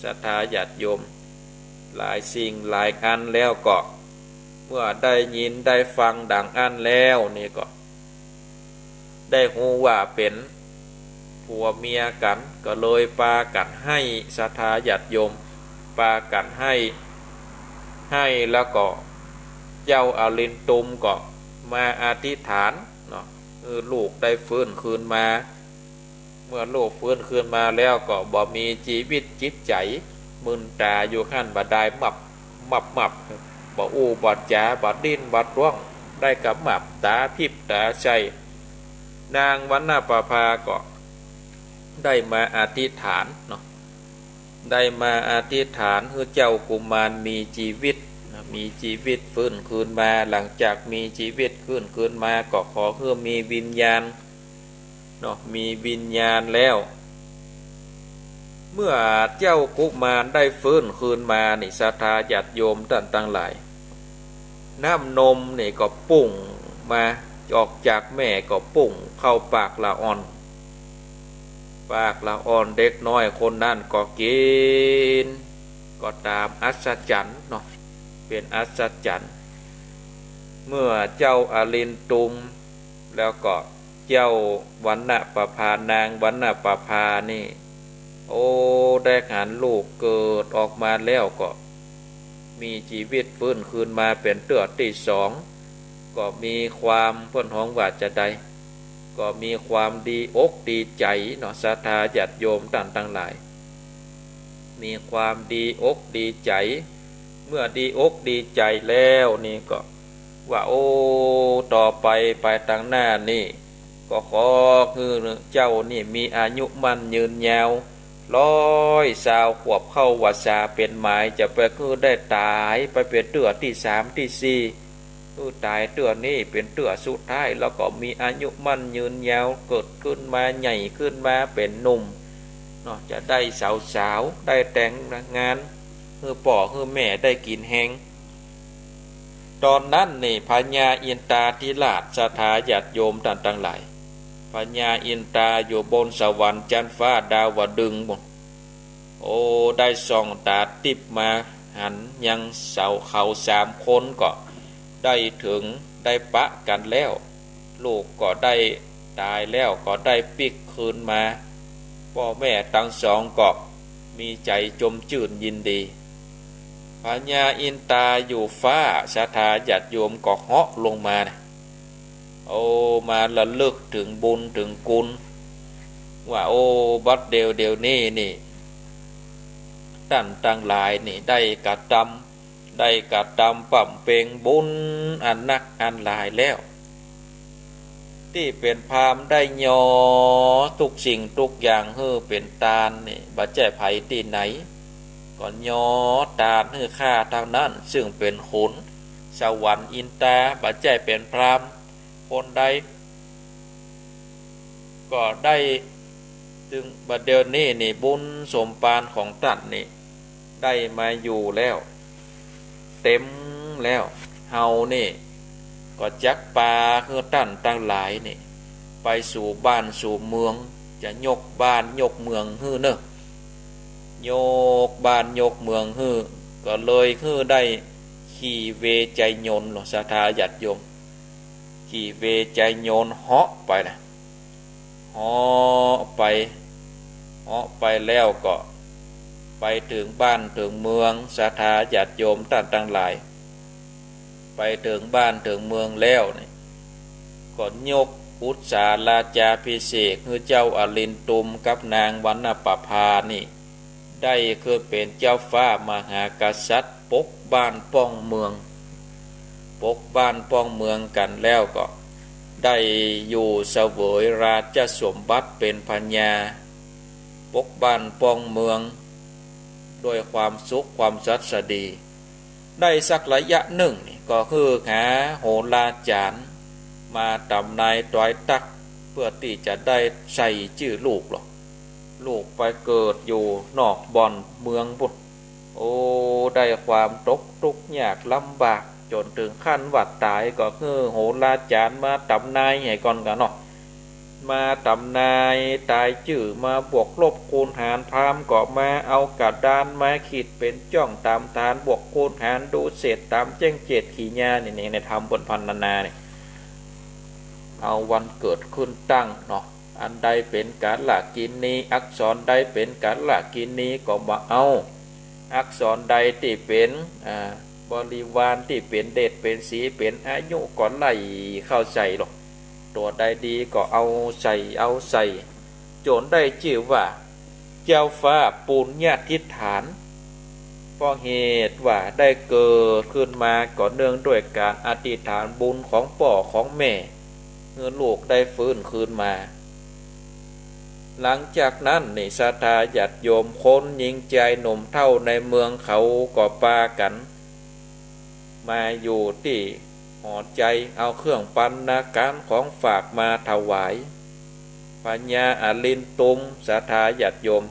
ศรัทธาญาติโยม หลายสิ่งหลายอันแล้วก็ เมื่อได้ยินได้ฟังดังอั้นแล้วนี่ก็ ได้ฮู้ว่าเป๋นผัวเมียกั๋น ก็เลยปากั๋นไห้ ศรัทธาญาติโยม ปากั๋นไห้ ไห้แล้วก็ เจ้าอรินตุมก็มาอธิษฐานเนาะ หื้อลูกได้ฟื้นคืนมา เมื่อลูกฟื้นคืนมาแล้วก็บ่มีจีวิตจิตใจ๋ มึนต๋าอยู่หั้นบ่ดาย มับ มับ มับ บ่อู้บ่จ๋า บ่ดิ้นบ่ต้วง ได้กำมับต๋า ผิบต๋าใส่ นางวรรณประภาก็ได้มาอธิษฐานเนาะ ได้มาอธิษฐานหื้อเจ้ากุมารมีจีวิตนะ มีจีวิตฟื้นคืนมา หลังจากมีจีวิตฟื้นคืนมาก็ขอหื้อมีวิญญาณ เนาะ มีวิญญาณแล้ว เมื่อเจ้ากุมารได้ฟื้นคืนมานี่ ศรัทธาญาติโยมต้านตังหลาย น้ำนมนี่ก็ปุ้งมา ออกจากแม่ก็ปุ้งเข้าปากละอ่อน ปากละอ่อน เด็กน้อยคนนั้นก็กิ๋น ก็ต๋ามอัศจรรย์เนาะ เป๋นอัศจรรย์ เมื่อเจ้าอรินตุม แล้วก็เจ้าวรรณประภา นางวรรณประภานี่ โอ้ ได้หันลูกเกิดออกมาแล้วก็ มีจีวิตฟื้นคืนมาเป๋นเตื้อตี้สอง ก็มีความ เปิ้นฮ้องว่าจาใด ก็มีความดีอกดีใจ๋เนาะ ศรัทธาญาติโยมต้านตังหลาย มีความดีอกดีใจ๋ เมื่อดีอกดีใจ๋แล้วนี่ก็ ว่า โอ้ ต่อไปไปตางหน้านี่ ก็ขอหื้อเจ้านี่มีอายุมั่นยืนยาว ร้อยซาวขวบเข้าวัสสาเป๋นหมาย จะไปหื้อได้ต๋าย ไปเป๋นเตื้อตี้สามตี้สี่ หื้อต๋ายเตื้อนี้เป๋นเตื้อสุดท้าย แล้วก็มีอายุมั่นยืนยาว เกิดขึ้นมาใหญ่ขึ้นมาเป๋นหนุ่มเนาะ จะได้สาวๆ ได้แต่งงาน หื้อป้อหื้อแม่ได้กิ๋นแฮง ต๋อนนั้นนี่ พญาอินทาธิราช ศรัทธาญาติโยมต้านตังหลาย พญาอินทาอยู่บนสวรรค์จั๊นฟ้าดาวดึงส์ปู๊น โอ้ ได้ส่องต๋าติ๊บมาหันยังสาวเขาสามคนก็ได้เถิง ได้ปะกั๋นแล้ว ลูกก็ได้ต๋ายแล้ว ก็ได้ปิ๊กคืนมา ป้อแม่ตังสองก็มีใจ๋จมจื้นยินดี พญาอินทาอยู่ฟ้า ศรัทธาญาติโยม ก็เหาะลงมานะ โอ้ มาระลึกเถิงบุญเถิงคุณ ว่า โอ้ บัดเดี่ยวเดี่ยวนี้นี่ ต้านตังหลายนี่ได้กระตำ ได้กระตำบำเพ็งบุญอันนักอันหลายแล้ว ตี้เป๋นพราหมณ์ได้ยอทุกสิ่งทุกอย่างหื้อเป๋นตานนี่ บ่ใจ้ใผตี้ไหน ก็ยอตานหื้อข้าตังนั้น ซึ่งเป๋นขุนสวรรค์อินทา บ่ใจ้เป๋นพราหมณ์คนใด ก็ได้ ตึงบัดเดี่ยวนี้นี่ บุญสมภารของต้านนี่ ได้มาอยู่แล้ว เต๋มแล้ว เฮานี่ ก็จักปาหื้อต้านตังหลายนี่ ไปสู่บ้านสู่เมือง จะยกบ้านยกเมืองหื้อเนาะ ยกบ้านยกเมืองหื้อ ก็เลยหื้อได้ขี่เวไชยนต์เนาะ ศรัทธาญาติโยม ขี่เวไชยนต์เหาะไปนะ เหาะไป เหาะไปแล้วก็ไปเถิงบ้านเถิงเมือง ศรัทธาญาติโยมต้านตังหลาย ไปเถิงบ้านเถิงเมืองแล้วนี่ ก็ยกอุสสาราชาภิเษกหื้อเจ้าอลินตุมกับนางวรรณประภานี่ ได้ขึ้นเป๋นเจ้าฟ้ามหากษัตริย์ ปกบ้านป้องเมือง ปกบ้านป้องเมืองกั๋นแล้วก็ได้อยู่เสวยราชสมบัติเป๋นพญา ปกบ้านป้องเมือง ด้วยความสุขความสัสดี ได้สักระยะนึ่งนี่ก็หื้อหาโหราจ๋ารย์มาต๋ำนายตวยตั๊ก เปื้อตี้จะได้ใส่จื้อลูกหรอก ลูกไปเกิดอยู่นอกบ่อนเมืองปู๊น โอ้ ได้ความตกตุ๊กข์ยากลำบาก จ๋นเถิงขั้นว่าต๋ายก็หื้อโหราจ๋ารย์มาต๋ำนายหื้อก่อนกาเนาะ มาต๋ำนายต๋ายจื้อ มาบวกลบคูณหาร พราหมณ์ก็มาเอากระดานมาขีดเป๋นจ้องต๋ามฐาน บวกคูณหาร ดูเศษต๋ามแจ้งเจตขีญา นี่ นี่ ในธรรมบทพรรณนานี่ เอาวันเกิดขึ้นตั้งเนาะ อันใดเป๋นกาลกิณี อักษรใดเป๋นกาลกิณีก็บ่เอา อักษรใดตี้เป๋น อ่า บริวารตี้เป๋นเดชเป๋นศรีเป๋นอายุก็ไล่เข้าใส่หรอก ตั๋วใดดีก็เอาใส่ เอาใส่ จ๋นได้จื้อว่า เจ้าฟ้าปุญญาธิษฐาน เพราะเหตุว่าได้เกิดขึ้นมาก็เนื่องด้วยก๋านอธิษฐานบุญของป้อของแม่ หื้อลูกได้ฟื้นคืนมา หลังจากนั้นนี่ศรัทธาญาติโยมคนญิงจายหนุ่มเฒ่าในเมืองเขาก็ปากั๋น มาอยู่ตี้หอไชย เอาเครื่องปรรณาหารของฝากมาถวาย พญาอลินตุม ศรัทธาญาติโยม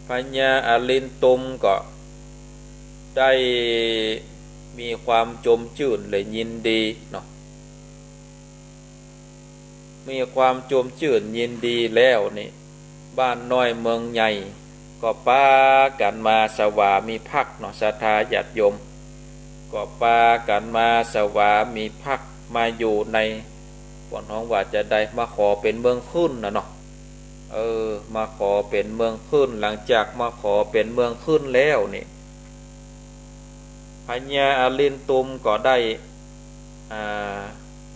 พญาอลินตุมก็ได้มีความจมจื้นและยินดีเนาะ มีความจมจื้นยินดีแล้วนี่ บ้านน้อยเมืองใหญ่ก็ปากั๋นมาสวามิภักดิ์เนาะ ศรัทธาญาติโยม ก็ปากั๋นมาสวามิภักดิ์ มาอยู่ใน ป้นฮ้องว่าจะใด มาขอเป๋นเมืองขึ้นน่ะเนาะ เออ มาขอเป๋นเมืองขึ้น หลังจากมาขอเป๋นเมืองขึ้นแล้วนี่ พญาอลินตุมก็ได้ อ่า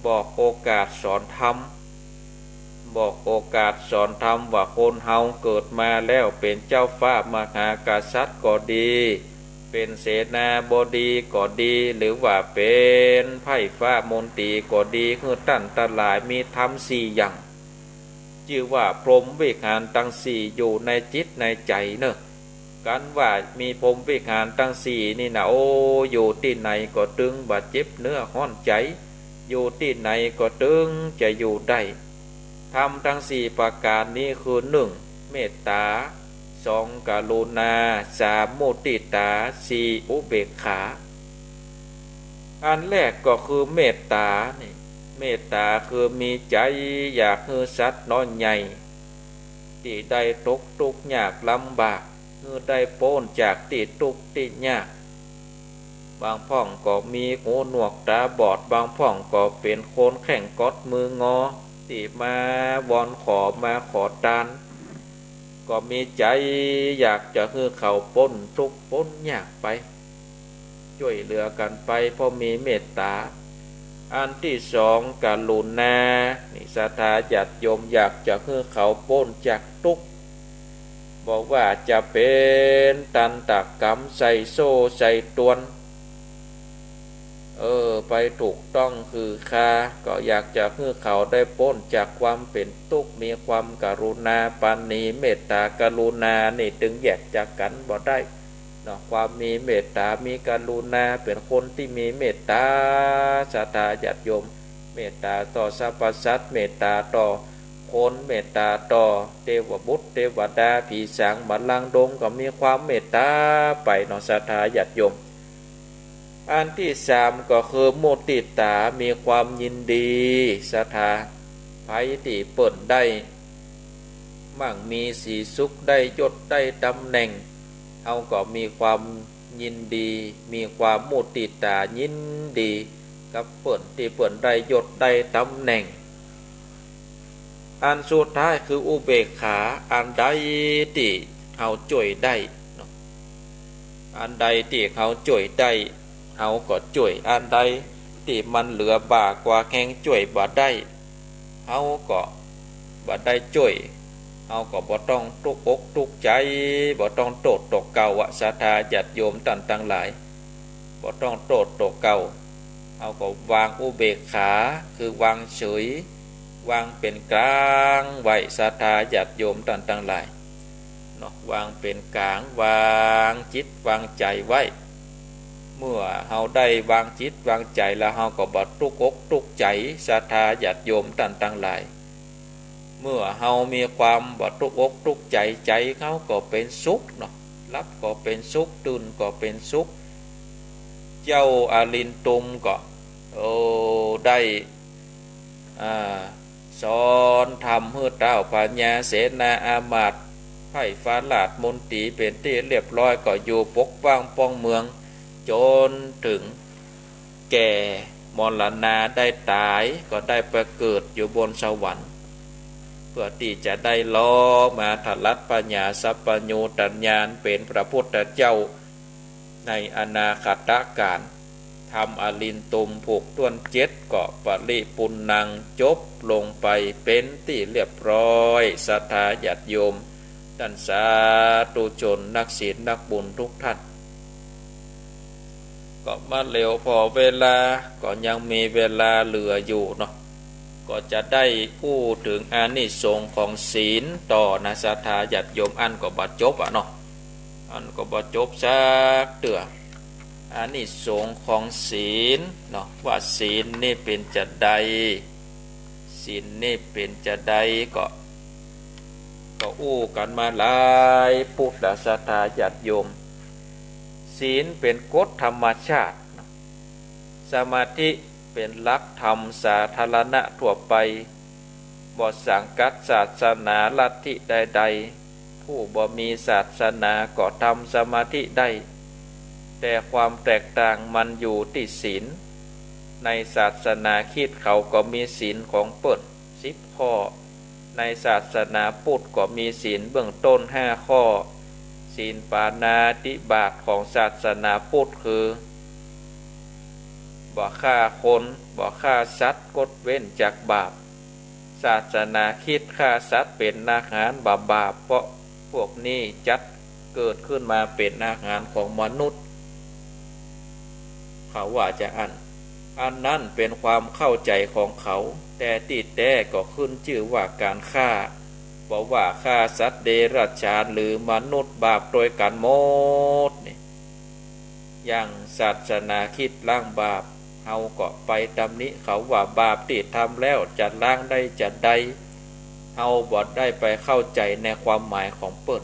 บอกโอกาสสอนธรรม บอกโอกาสสอนธรรมว่าคนเฮาเกิดมาแล้วเป๋นเจ้าฟ้ามหากษัตริย์ก็ดี เป๋นเสนาบดีก็ดี หรือว่าเป๋นไพร่ฟ้ามนตรีก็ดี หื้อต้านตังหลายมีธรรมสี่อย่าง จื้อว่าพรหมวิหารตังสี่อยู่ในจิตในใจ๋เนาะ กั๋นว่ามีพรหมวิหารตังสี่นี่นะ โอ้ อยู่ตี้ไหนก็ตึงบ่เจ็บเนื้อฮ้อนใจ๋ อยู่ตี้ไหนก็ตึงจะอยู่ได้ ธรรมตังสี่ประก๋านนี้คือ นึ่ง เมตต๋า สอง กรุณา สาม มุติตา สี่ อุเบกขา อันแรกก็คือเมตต๋านี่ เมตต๋าคือมีใจ๋อยากหื้อสัตว์น้อยใหญ่ ตี้ได้ตกตุ๊กข์ยากลำบาก หื้อได้ป๊นจากตี้ตุ๊กข์ตี้ยาก บางพ่องก็มีหูหนวกต๋าบอด บางพ่องก็เป๋นคนแข้งก๊อดมืองอ ตี้มาวอนขอมาขอตาน ก็มีใจ๋อยากจะหื้อเขาป๊นตุ๊กข์ป๊นยากไป จ้วยเหลือกั๋นไป เพราะมีเมตต๋า อันตี้สอง กรุณา นี่ศรัทธาญาติโยมอยากจะหื้อเขาป๊นจากตุ๊กข์ บ่ว่าจะเป๋นตันตกรรม ใส่โซ่ใส่ตรวน เออ ไปถูกต้องคือคา ก็อยากจะหื้อเขาได้ป๊นจากความเป๋นตุ๊กข์ มีความกรุณาปราณี เมตต๋ากรุณานี่ตึงแยกจากกั๋นบ่ได้เนาะ ความมีเมตต๋า มีกรุณา เป๋นคนตี้มีเมตต๋า ศรัทธาญาติโยม เมตต๋าต่อสรรพสัตว์ เมตต๋าต่อคน เมตต๋าต่อเตวบุตรเตวดา ผีสางบัลลังก์ดง ก็มีความเมตต๋าไปเนาะ ศรัทธาญาติโยม อันตี้สามก็คือมุติต๋า มีความยินดี ศรัทธา ใผตี้เปิ้นได้มั่งมีสีสุข ได้ยศได้ตำแหน่ง เฮาก็มีความยินดี มีความมุติต๋ายินดี กับเปิ้น ตี้เปิ้นได้ยศได้ต๋ำแหน่ง อันสุดท้ายคืออุเบกขา อันใดตี้เฮาจ้วยได้เนาะ อันใดตี้เฮาจ้วยได้ เฮาก็จ้วย อันใดตี้มันเหลือบ่ากว่าแฮงจ้วยบ่ได้ เฮาก็บ่ได้จ้วย เฮาก็บ่ต้องตุ๊กอกตุ๊กใจ๋ บ่ต้องโต้ษตั๋วเก่าอะ ศรัทธาญาติโยมต้านตังหลาย บ่ต้องโต้ษตั๋วเก่า เฮาก็วางอุเบกขา คือวางเฉย วางเป๋นก๋างไว้ ศรัทธาญาติโยมต้านตังหลายเนาะ วางเป๋นก๋าง วางจิตวางใจ๋ไว้ เมื่อเฮาได้วางจิตวางใจ๋แล้ว เฮาก็บ่ตุ๊กอกตุ๊กใจ๋ ศรัทธาญาติโยมต้านตังหลาย เมื่อเฮามีความบ่ตุ๊กอกตุ๊กใจ๋ ใจ๋เฮาก็เป๋นสุขเนาะ หลับก็เป๋นสุข ตื่นก็เป๋นสุข เจ้าอลินตุมก็ โอ้ ได้ อ่า สอนธรรมหื้อต้าวพญาเสนาอามาตย์ ไพร่ฟ้าราชมนตรีเป๋นตี้เรียบร้อย ก็อยู่ปกป้องป้องเมือง จ๋นเถิงแก่มรณาได้ต๋าย ก็ได้ไปเกิดอยู่บนสวรรค์ เปื้อตี้จะได้ลอมาถลัดพญาสัพพัญญูตญาณเป๋นพระพุทธเจ้า ในอนาคตกาล ธรรมอลินตุมผูกถ้วนเจ็ด ก็ปริปุณณัง จบลงไปเป๋นตี้เรียบร้อย ศรัทธาญาติโยม ต้านสาธุชนนักศีลนักบุญทุกท่าน ก็มาเหลียวผ่อเวลา ก็ยังมีเวลาเหลืออยู่เนาะ ก็จะได้อู้เถิงอานิสงส์ของศีลต่อนะ ศรัทธาญาติโยม อั้นก็บ่จบอะเนาะ อั้นก็บ่จบสักเตื้อ อานิสงส์ของศีลเนาะ ว่าศีลนี่เป๋นจาใด ศีลนี่เป๋นจาใด ก็ ก็อู้กั๋นมาหลายปุกละ ศรัทธาญาติโยม ศีลเป๋นกฎธรรมชาติเนาะ สมาธิเป๋นหลักธรรมสาธารณะทั่วไป บ่สังกัดศาสนาลัทธิใดๆ ผู้บ่มีศาสนาก็ทำสมาธิได้ แต่ความแตกต่างมันอยู่ตี้ศีล ในศาสนาคริสต์เขาก็มีศีลของเปิ้นสิบข้อ ในศาสนาพุทธก็มีศีลเบื้องต้นห้าข้อ ศีลปาณาติบาตของศาสนาพุทธคือ บ่ฆ่าคน บ่ฆ่าสัตว์ งดเว้นจากบาป ศาสนาคริสต์ฆ่าสัตว์เป๋นอาหารบ่บาป เพราะพวกนี้จัดเกิดขึ้นมาเป๋นอาหารของมนุษย์ เขาว่าจาอั้น อันนั้นเป๋นความเข้าใจ๋ของเขา แต่ตี้แต๊ก็ขึ้นจื้อว่าก๋านฆ่า บ่ว่าฆ่าสัตว์เดรัจฉานหรือมนุษย์บาปตวยกั๋นหมดนี่ อย่างศาสนาคริสต์ล้างบาป เฮาก็ไปตำหนิเขาว่าบาปตี้ทำแล้วจะล้างได้จาใด เฮาบ่ได้ไปเข้าใจ๋ในความหมายของเปิ้น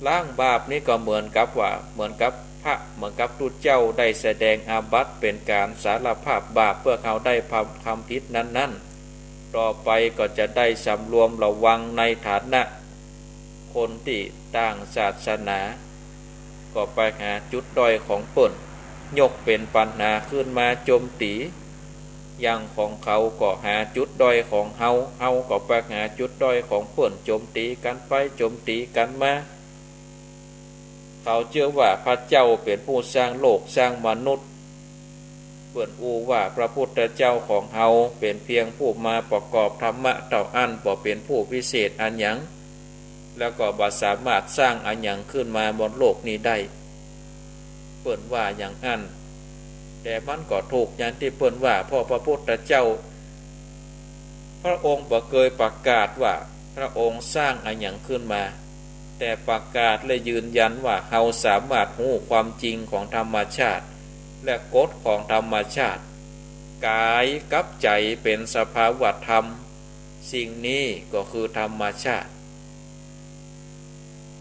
ล้างบาปนี่ก็เหมือนกับว่า เหมือนกับพระ เหมือนกับตุ๊เจ้าได้แสดงอาบัติเป๋นก๋านสารภาพบาปเปื้อเฮาได้ทำ ทำผิดนั้นๆ ต่อไปก็จะได้สำรวมระวังในฐานะคนตี้ต่างศาสนา ก็ไปหาจุดด้อยของเปิ้น ยกเป๋นปัญหาขึ้นมาโจมตี๋ อย่างของเขาก็หาจุดด้อยของเฮา เฮาก็ไปหาจุดด้อยของเปิ้น โจมตี๋กั๋นไปโจมตี๋กั๋นมา เขาเจื้อว่าพระเจ้าเป๋นผู้สร้างโลกสร้างมนุษย์ เปิ้นอู้ว่าพระพุทธเจ้าของเฮาเป๋นเพียงผู้มาประกอบธรรมะเต้าอั้น บ่เป๋นผู้วิเศษอะหยัง แล้วก็บ่สามารถสร้างอะหยังขึ้นมาบนโลกนี้ได้ เปิ้นว่าอย่างอั้น แต่มันก็ถูกอย่างตี้เปิ้นว่า เพราะพระพุทธเจ้า พระองค์บ่เกยประกาศว่าพระองค์สร้างอะหยังขึ้นมา แต่ประกาศและยืนยันว่าเฮาสามารถฮู้ความจริงของธรรมชาติ และกฎของธรรมชาติ ก๋ายกับใจ๋เป๋นสภาวะธรรม สิ่งนี้ก็คือธรรมชาติ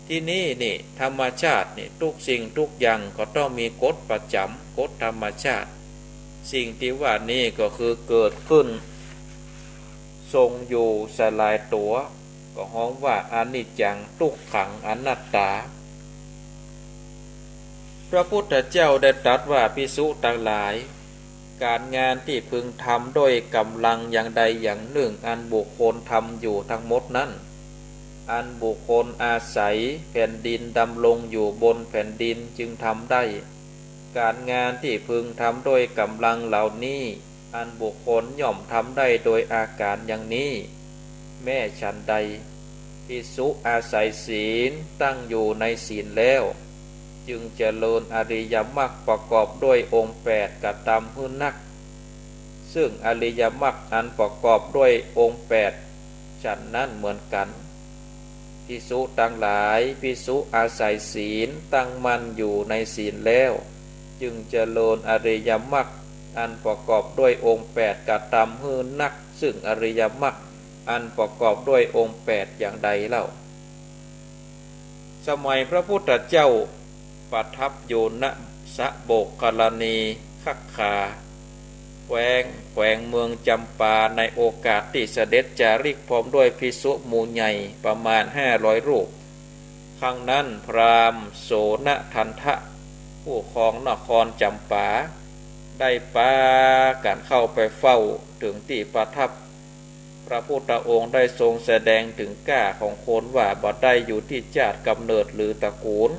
ตี้นี่นี่ ธรรมชาตินี่ ทุกสิ่งทุกอย่างก็ต้องมีกฎประจ๋ำ กฎธรรมชาติ สิ่งตี้ว่านี้ก็คือเกิดขึ้น ทรงอยู่ สลายตั๋ว ก็ฮ้องว่าอนิจจัง ทุกขัง อนัตตา พระพุทธเจ้าได้ตรัสว่า ภิกษุตังหลาย ก๋านงานตี้พึงทำโดยก๋ำลังอย่างใดอย่างนึ่ง อันบุคคลทำอยู่ตังหมดนั้น อันบุคคลอาศัยแผ่นดินดำรงอยู่บนแผ่นดินจึงทำได้ ก๋านงานตี้พึงทำโดยก๋ำลังเหล่านี้ อันบุคคลย่อมทำได้โดยอาก๋านอย่างนี้ แม้ฉันใด ภิกษุอาศัยศีลตั้งอยู่ในศีลแล้ว จึงเจริญอริยมรรคประกอบด้วยองค์แปดกระตำหื้อนัก ซึ่งอริยมรรคอันประกอบด้วยองค์แปดฉันนั้นเหมือนกัน ภิกษุตังหลาย ภิกษุอาศัยศีลตั้งมั่นอยู่ในศีลแล้ว จึงเจริญอริยมรรคอันประกอบด้วยองค์แปดกระตำหื้อนัก ซึ่งอริยมรรคอันประกอบด้วยองค์แปดอย่างใดเล่า สมัยพระพุทธเจ้าประทับอยู่ ณ สะโบกกรณีคัคคา แคว้ง แขวงเมืองจำปา ในโอกาสตี้เสด็จจาริกพร้อมด้วยภิกษุหมู่ใหญ่ประมาณห้าร้อยรูป ครั้งนั้นพราหมณ์โสณทัณฑะ ผู้ครองนครจำปา ได้ปากั๋นเข้าไปเฝ้าเถิงตี้ประทับ พระพุทธองค์ได้ทรงแสดงเถิงก้าของคนว่าบ่ได้อยู่ตี้จาติก๋ำเนิดหรือตระกูล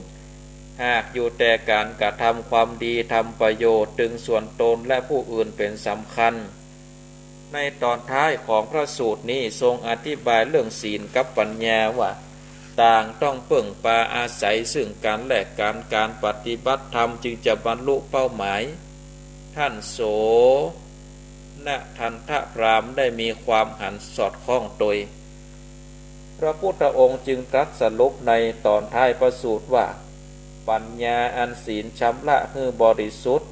หากอยู่แต่ก๋านกระทำความดีทำประโยชน์เถิงส่วนตนและผู้อื่นเป๋นสำคัญ ในตอนท้ายของพระสูตรนี้ทรงอธิบายเรื่องศีลกับปัญญาว่า ต่างต้องเปิ้งปาอาศัยซึ่งกั๋นและกั๋น ก๋านปฏิบัติธรรมจึงจะบรรลุเป้าหมาย ท่านโสณทัณฑะพราหมณ์ได้มีความหันสอดคล้องโตย พระพุทธองค์จึงตรัสสรุปในตอนท้ายพระสูตรว่า ปัญญาอันศีลชำระหื้อบริสุทธิ์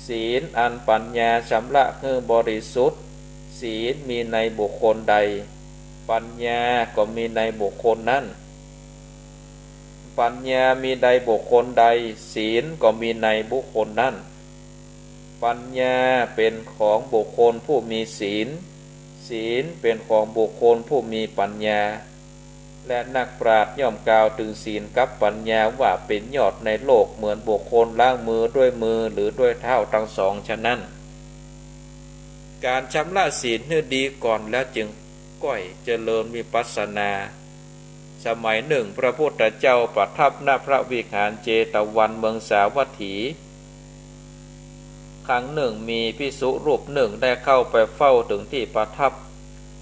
ศีลอันปัญญาชำระหื้อบริสุทธิ์ ศีลมีในบุคคลใด ปัญญาก็มีในบุคคลนั้น ปัญญามีในบุคคลใด ศีลก็มีในบุคคลนั้น ปัญญาเป๋นของบุคคลผู้มีศีล ศีลเป๋นของบุคคลผู้มีปัญญา และนักปราชญ์ย่อมกล่าวเถิงศีลกับปัญญาว่าเป๋นยอดในโลก เหมือนบุคคลล้างมือด้วยมือหรือด้วยเท้าตังสองฉะนั้น ก๋านชำระศีลหื้อดีก่อนแล้วจึงก้อยเจริญวิปัสสนา สมัยนึ่งพระพุทธเจ้าประทับ ณ พระวิหารเจตวันเมืองสาวัตถี ครั้งนึ่งมีภิกษุรูปนึ่งได้เข้าไปเฝ้าเถิงตี้ประทับ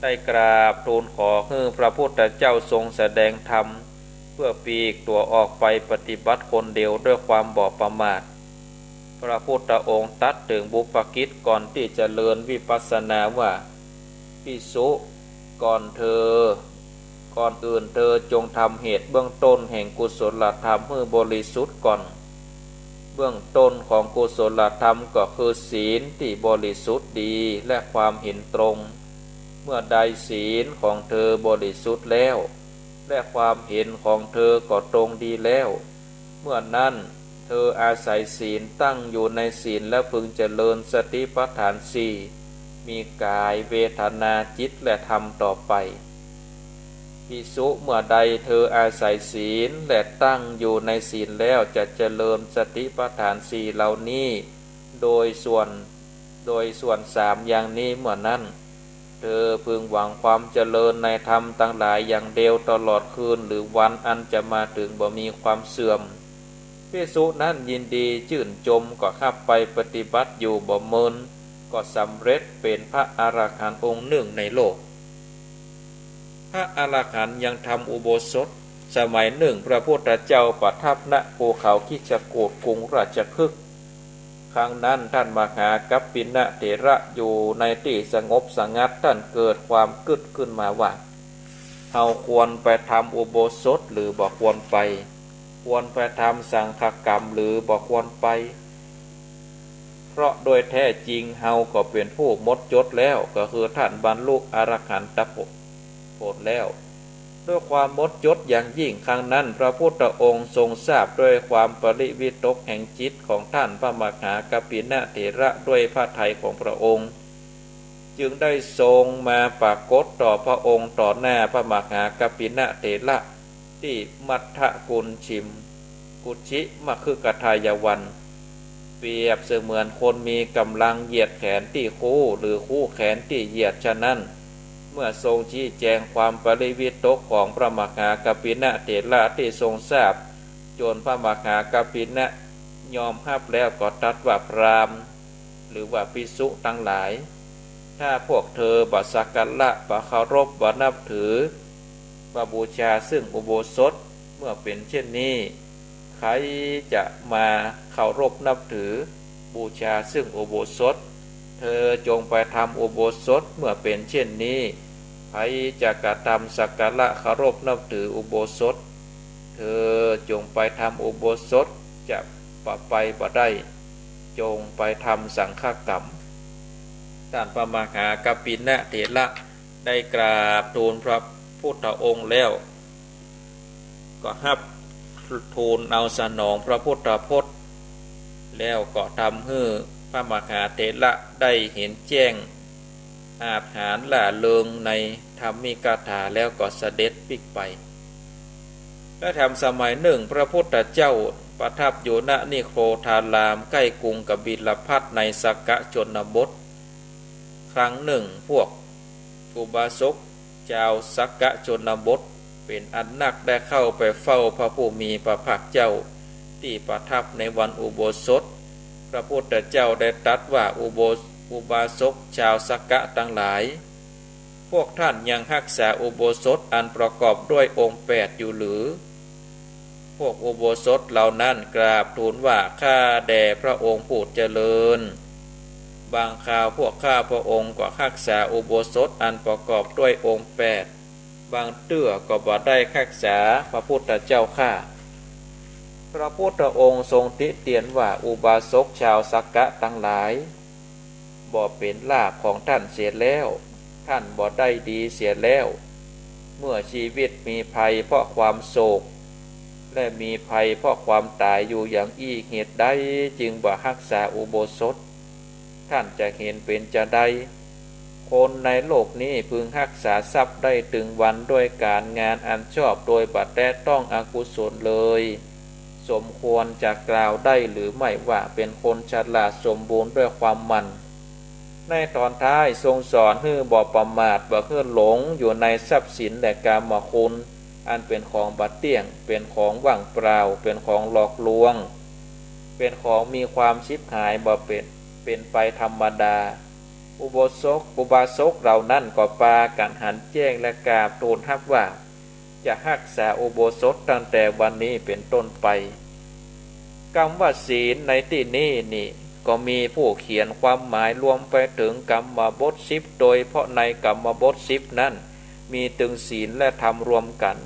ได้กราบทูลขอหื้อพระพุทธเจ้าทรงแสดงธรรม เพื่อปลีกตั๋วออกไปปฏิบัติคนเดียวด้วยความบ่ประมาท พระพุทธองค์ตรัสเถิงบุพกิจก่อนตี้เจริญวิปัสสนาว่า ภิกษุ ก่อนเธอ ก่อนอื่นเธอจงทำเหตุเบื้องต้นแห่งกุศลธรรมหื้อบริสุทธิ์ก่อน เบื้องต้นของกุศลธรรมก็คือศีลตี้บริสุทธิ์ดีและความเห็นตรง เมื่อใดศีลของเธอบริสุทธิ์แล้ว และความเห็นของเธอก็ตรงดีแล้ว เมื่อนั้นเธออาศัยศีลตั้งอยู่ในศีล แล้วพึงเจริญสติปัฏฐานสี่ มีกาย เวทนา จิต และธรรมต่อไป ภิกษุ เมื่อใดเธออาศัยศีลและตั้งอยู่ในศีลแล้วจะเจริญสติปัฏฐานสี่เหล่านี้ โดยส่วน โดยส่วนสามอย่างนี้ เมื่อนั้นเธอพึงหวังความเจริญในธรรมตังหลายอย่างเดียวตลอดคืนหรือวันอันจะมาเถิงบ่มีความเสื่อม ภิกษุนั้นยินดีจื้นจมก็ฮับไปปฏิบัติอยู่บ่เมิน ก็สำเร็จเป๋นพระอรหันต์องค์นึ่งในโลก พระอรหันต์ยังทำอุโบสถ สมัยนึ่งพระพุทธเจ้าประทับ ณ ภูเขาคิชกูฏ กรุงราชคฤห์ ครั้งนั้นท่านมหากัปปินะเถระอยู่ในตี้สงบสงัด ท่านเกิดความกึ๊ดขึ้นมาว่า เฮาควรไปทำอุโบสถหรือบ่ควรไป ควรไปทำสังฆกรรมหรือบ่ควรไป เพราะโดยแท้จริงเฮาก็เป๋นผู้หมดจดแล้ว ก็คือท่านบรรลุอรหันตผลแล้ว ด้วยความหมดจดอย่างยิ่ง ครั้งนั้นพระพุทธองค์ทรงทราบด้วยความปริวิตกแห่งจิตของท่านพระมหากัปปินะเถระด้วยพระทัยของพระองค์ จึงได้ทรงมาปรากฏต่อพระองค์ต่อหน้าพระมหากัปปินะเถระตี้มัทธกุลชิม กุชิมคฤคทายวัน เปรียบเสมือนคนมีก๋ำลังเหยียดแขนตี้คู้ หรือคู้แขนตี้เหยียดฉะนั้น เมื่อทรงชี้แจงความปริวิตกของพระมหากัปปินะเถระตี้ทรงทราบ จ๋นพระมหากัปปินะยอมฮับแล้วก็ตรัสว่า พราหมณ์ หรือว่าภิกษุตังหลาย ถ้าพวกเธอบ่สักการะ บ่เคารพ บ่นับถือ บ่บูชาซึ่งอุโบสถ เมื่อเป๋นเช่นนี้ ใครจะมาเคารพนับถือ บูชาซึ่งอุโบสถ เธอจงไปทำอุโบสถ เมื่อเป๋นเช่นนี้ ใครจะกระทำสักการะเคารพนับถืออุโบสถ เธอจงไปทำอุโบสถ จะบ่ไปบ่ได้ จงไปทำสังฆกรรม ต้านพระมหากัปปินะเถระได้กราบทูลพระพุทธองค์แล้ว ก็ฮับทูลเอาสนองพระพุทธพจน์ แล้วก็ทำหื้อพระมหาเถระได้หันแจ้ง อาจหาญร่าเริงในธรรมิกถา แล้วก็เสด็จปิ๊กไป และธรรมสมัยนึ่ง พระพุทธเจ้าประทับอยู่ ณ นิโครธาราม ใก้กรุงกบิลพัสดุ์ ในสกกะชนบท ครั้งนึ่ง พวกอุบาสกจาวสกกะชนบทเป๋นอันนักได้เข้าไปเฝ้าพระผู้มีพระภาคเจ้า ตี้ประทับในวันอุโบสถ พระพุทธเจ้าได้ตรัสว่า อุโบส อุบาสกจาวสกกะตังหลาย พวกท่านยังฮักษาอุโบสถอันประกอบด้วยองค์แปดอยู่หรือ พวกอุโบสถเหล่านั้นกราบทูลว่า ข้าแด่พระองค์ผู้เจริญ บางคราวพวกข้าพระองค์ก็ฮักษาอุโบสถอันประกอบด้วยองค์แปด บางเตื้อก็บ่ได้ฮักษา พระพุทธเจ้าข้า พระพุทธองค์ทรงติเตียนว่า อุบาสกจาวสกกะตังหลาย บ่เป๋นลาภของท่านเสียแล้ว ท่านบ่ได้ดีเสียแล้ว เมื่อชีวิตมีภัยเพราะความโศก และมีภัยเพราะความต๋ายอยู่อย่างอี้ เหตุใดจึงบ่ฮักษาอุโบสถ ท่านจะหันเป๋นจาใด คนในโลกนี้พึงฮักษาทรัพย์ได้ตึงวันด้วยก๋านงานอันชอบ โดยบ่แตะต้องอกุศลเลย สมควรจะกล่าวได้หรือไม่ว่าเป๋นคนฉลาดสมบูรณ์ด้วยความหมั่น ในตอนท้ายทรงสอนหื้อบ่ประมาท บ่หื้อหลงอยู่ในทรัพย์สินและกามคุณ อันเป๋นของบ่เตี้ยง เป๋นของว่างเปล่า เป๋นของหลอกลวง เป๋นของมีความฉิบหาย บ่เป๋น เป๋นไปธรรมดา อุโบสก อุบาสกเหล่านั้นก็ปากั๋นหันแจ้งและกราบทูลฮับว่า จะฮักษาอุโบสถตั้งแต่วันนี้เป๋นต้นไป กำว่าศีลในตี้นี้นี่ ก็มีผู้เขียนความหมายรวมไปเถิงกรรมบทสิบ โดยเฉพาะในกรรมบทสิบนั้น มีตึงศีลและธรรมรวมกั๋น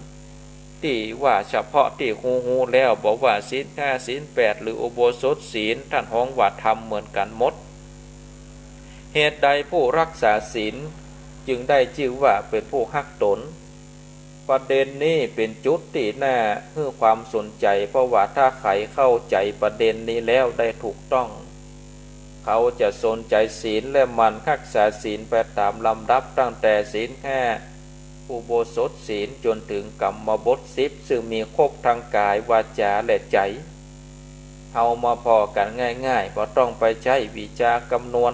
ตี้ว่าเฉพาะตี้ฮู้ๆ แล้ว บ่ว่าศีลห้า ศีลแปด หรืออุโบสถศีล ต้านฮ้องว่าธรรมเหมือนกั๋นหมด เหตุใดผู้ฮักษาศีลจึงได้จื้อว่าเป๋นผู้ฮักต๋น ประเด็นนี้เป๋นจุดตี้น่าหื้อความสนใจ๋ เพราะว่าถ้าใผเข้าใจ๋ประเด็นนี้แล้วได้ถูกต้อง เขาจะสนใจ๋ศีลและหมั่นฮักษาศีลไปต๋ามลำดับ ตั้งแต่ศีลห้า อุโบสถศีลจ๋นเถิงกรรมบทสิบ ซึ่งมีครบตึงก๋าย วาจ๋า และใจ๋ เฮามาผ่อกั๋นง่ายๆ บ่ต้องไปใจ๊วิชาคำนวณ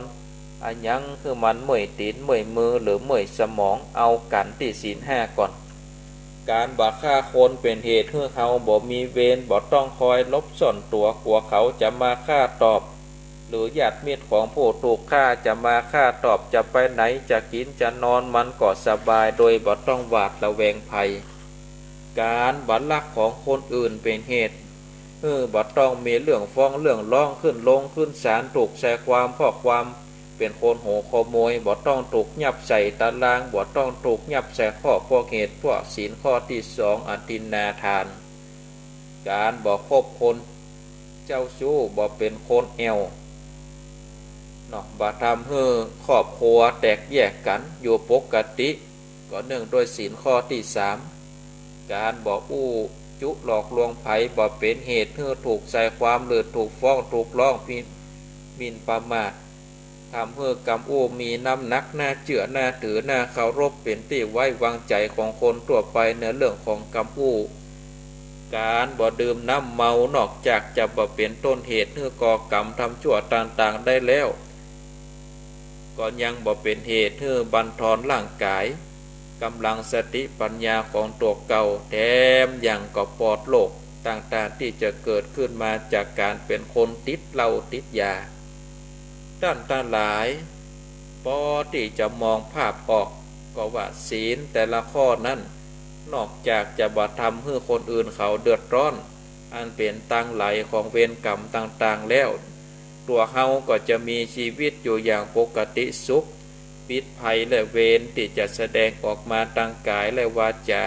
อะหยังหื้อมันเมื่อยตี๋นเมื่อยมือหรือเมื่อยสมอง เอากั๋นตี้ศีลห้าก่อน ก๋านบ่ฆ่าคนเป๋นเหตุหื้อเฮาบ่มีเวร บ่ต้องคอยหลบซ่อนตั๋ว กั๋วเขาจะมาฆ่าตอบ หรือญาติมิตรของผู้ถูกฆ่าจะมาฆ่าตอบ จะไปไหน จะกิ๋น จะนอน มันก็สบาย โดยบ่ต้องหวาดระแวงภัย ก๋านบ่ลักของคนอื่นเป๋นเหตุหื้อบ่ต้องมีเรื่องฟ้องเรื่องร้อง ขึ้นโรงขึ้นศาล ถูกใส่ความ เพราะความเป๋นคนหัวขโมย บ่ต้องถูกยับใส่ต๋าราง บ่ต้องถูกยับใส่ข้อพวกเหตุ พวกศีลข้อตี้สอง อทินนาทาน ก๋านบ่คบคนเจ้าชู้ บ่เป๋นคนแอ่ว เนาะ บ่ทำหื้อครอบครัวแตกแยกกั๋น อยู่ปกติ ก็เนื่องด้วยศีลข้อตี้สาม ก๋านบ่อู้จุหลอกลวงใผ บ่เป๋นเหตุหื้อถูกใส่ความ หรือถูกฟ้องถูกร้องผิด หมิ่นประมาท ทำหื้อกำอู้มีน้ำหนัก น่าเจื้อน่าถือ น่าเคารพ เป๋นตี้ไว้วางใจ๋ของคนทั่วไปในเรื่องของกำอู้ ก๋านบ่ดื่มน้ำเมา นอกจากจะบ่เป๋นต้นเหตุหื้อก่อกรรมทำชั่วต่างๆ ได้แล้ว ก็ยังบ่เป๋นเหตุหื้อบั่นทอนร่างก๋าย ก๋ำลังสติปัญญาของตั๋วเก่า แถมยังก็ปลอดโรคต่างๆ ตี้จะเกิดขึ้นมาจากก๋านเป๋นคนติดเหล้าติดยา ต้านตังหลาย ปอตี้จะมองภาพออก ก็ว่าศีลแต่ละข้อนั้น นอกจากจะบ่ทำหื้อคนอื่นเขาเดือดร้อน อันเป๋นตางไหลของเวรกรรมต่างๆ แล้ว ตั๋วเฮาก็จะมีจีวิตอยู่อย่างปกติสุข ปิดภัยและเวรตี้จะแสดงออกมาตางก๋ายและวาจ๋า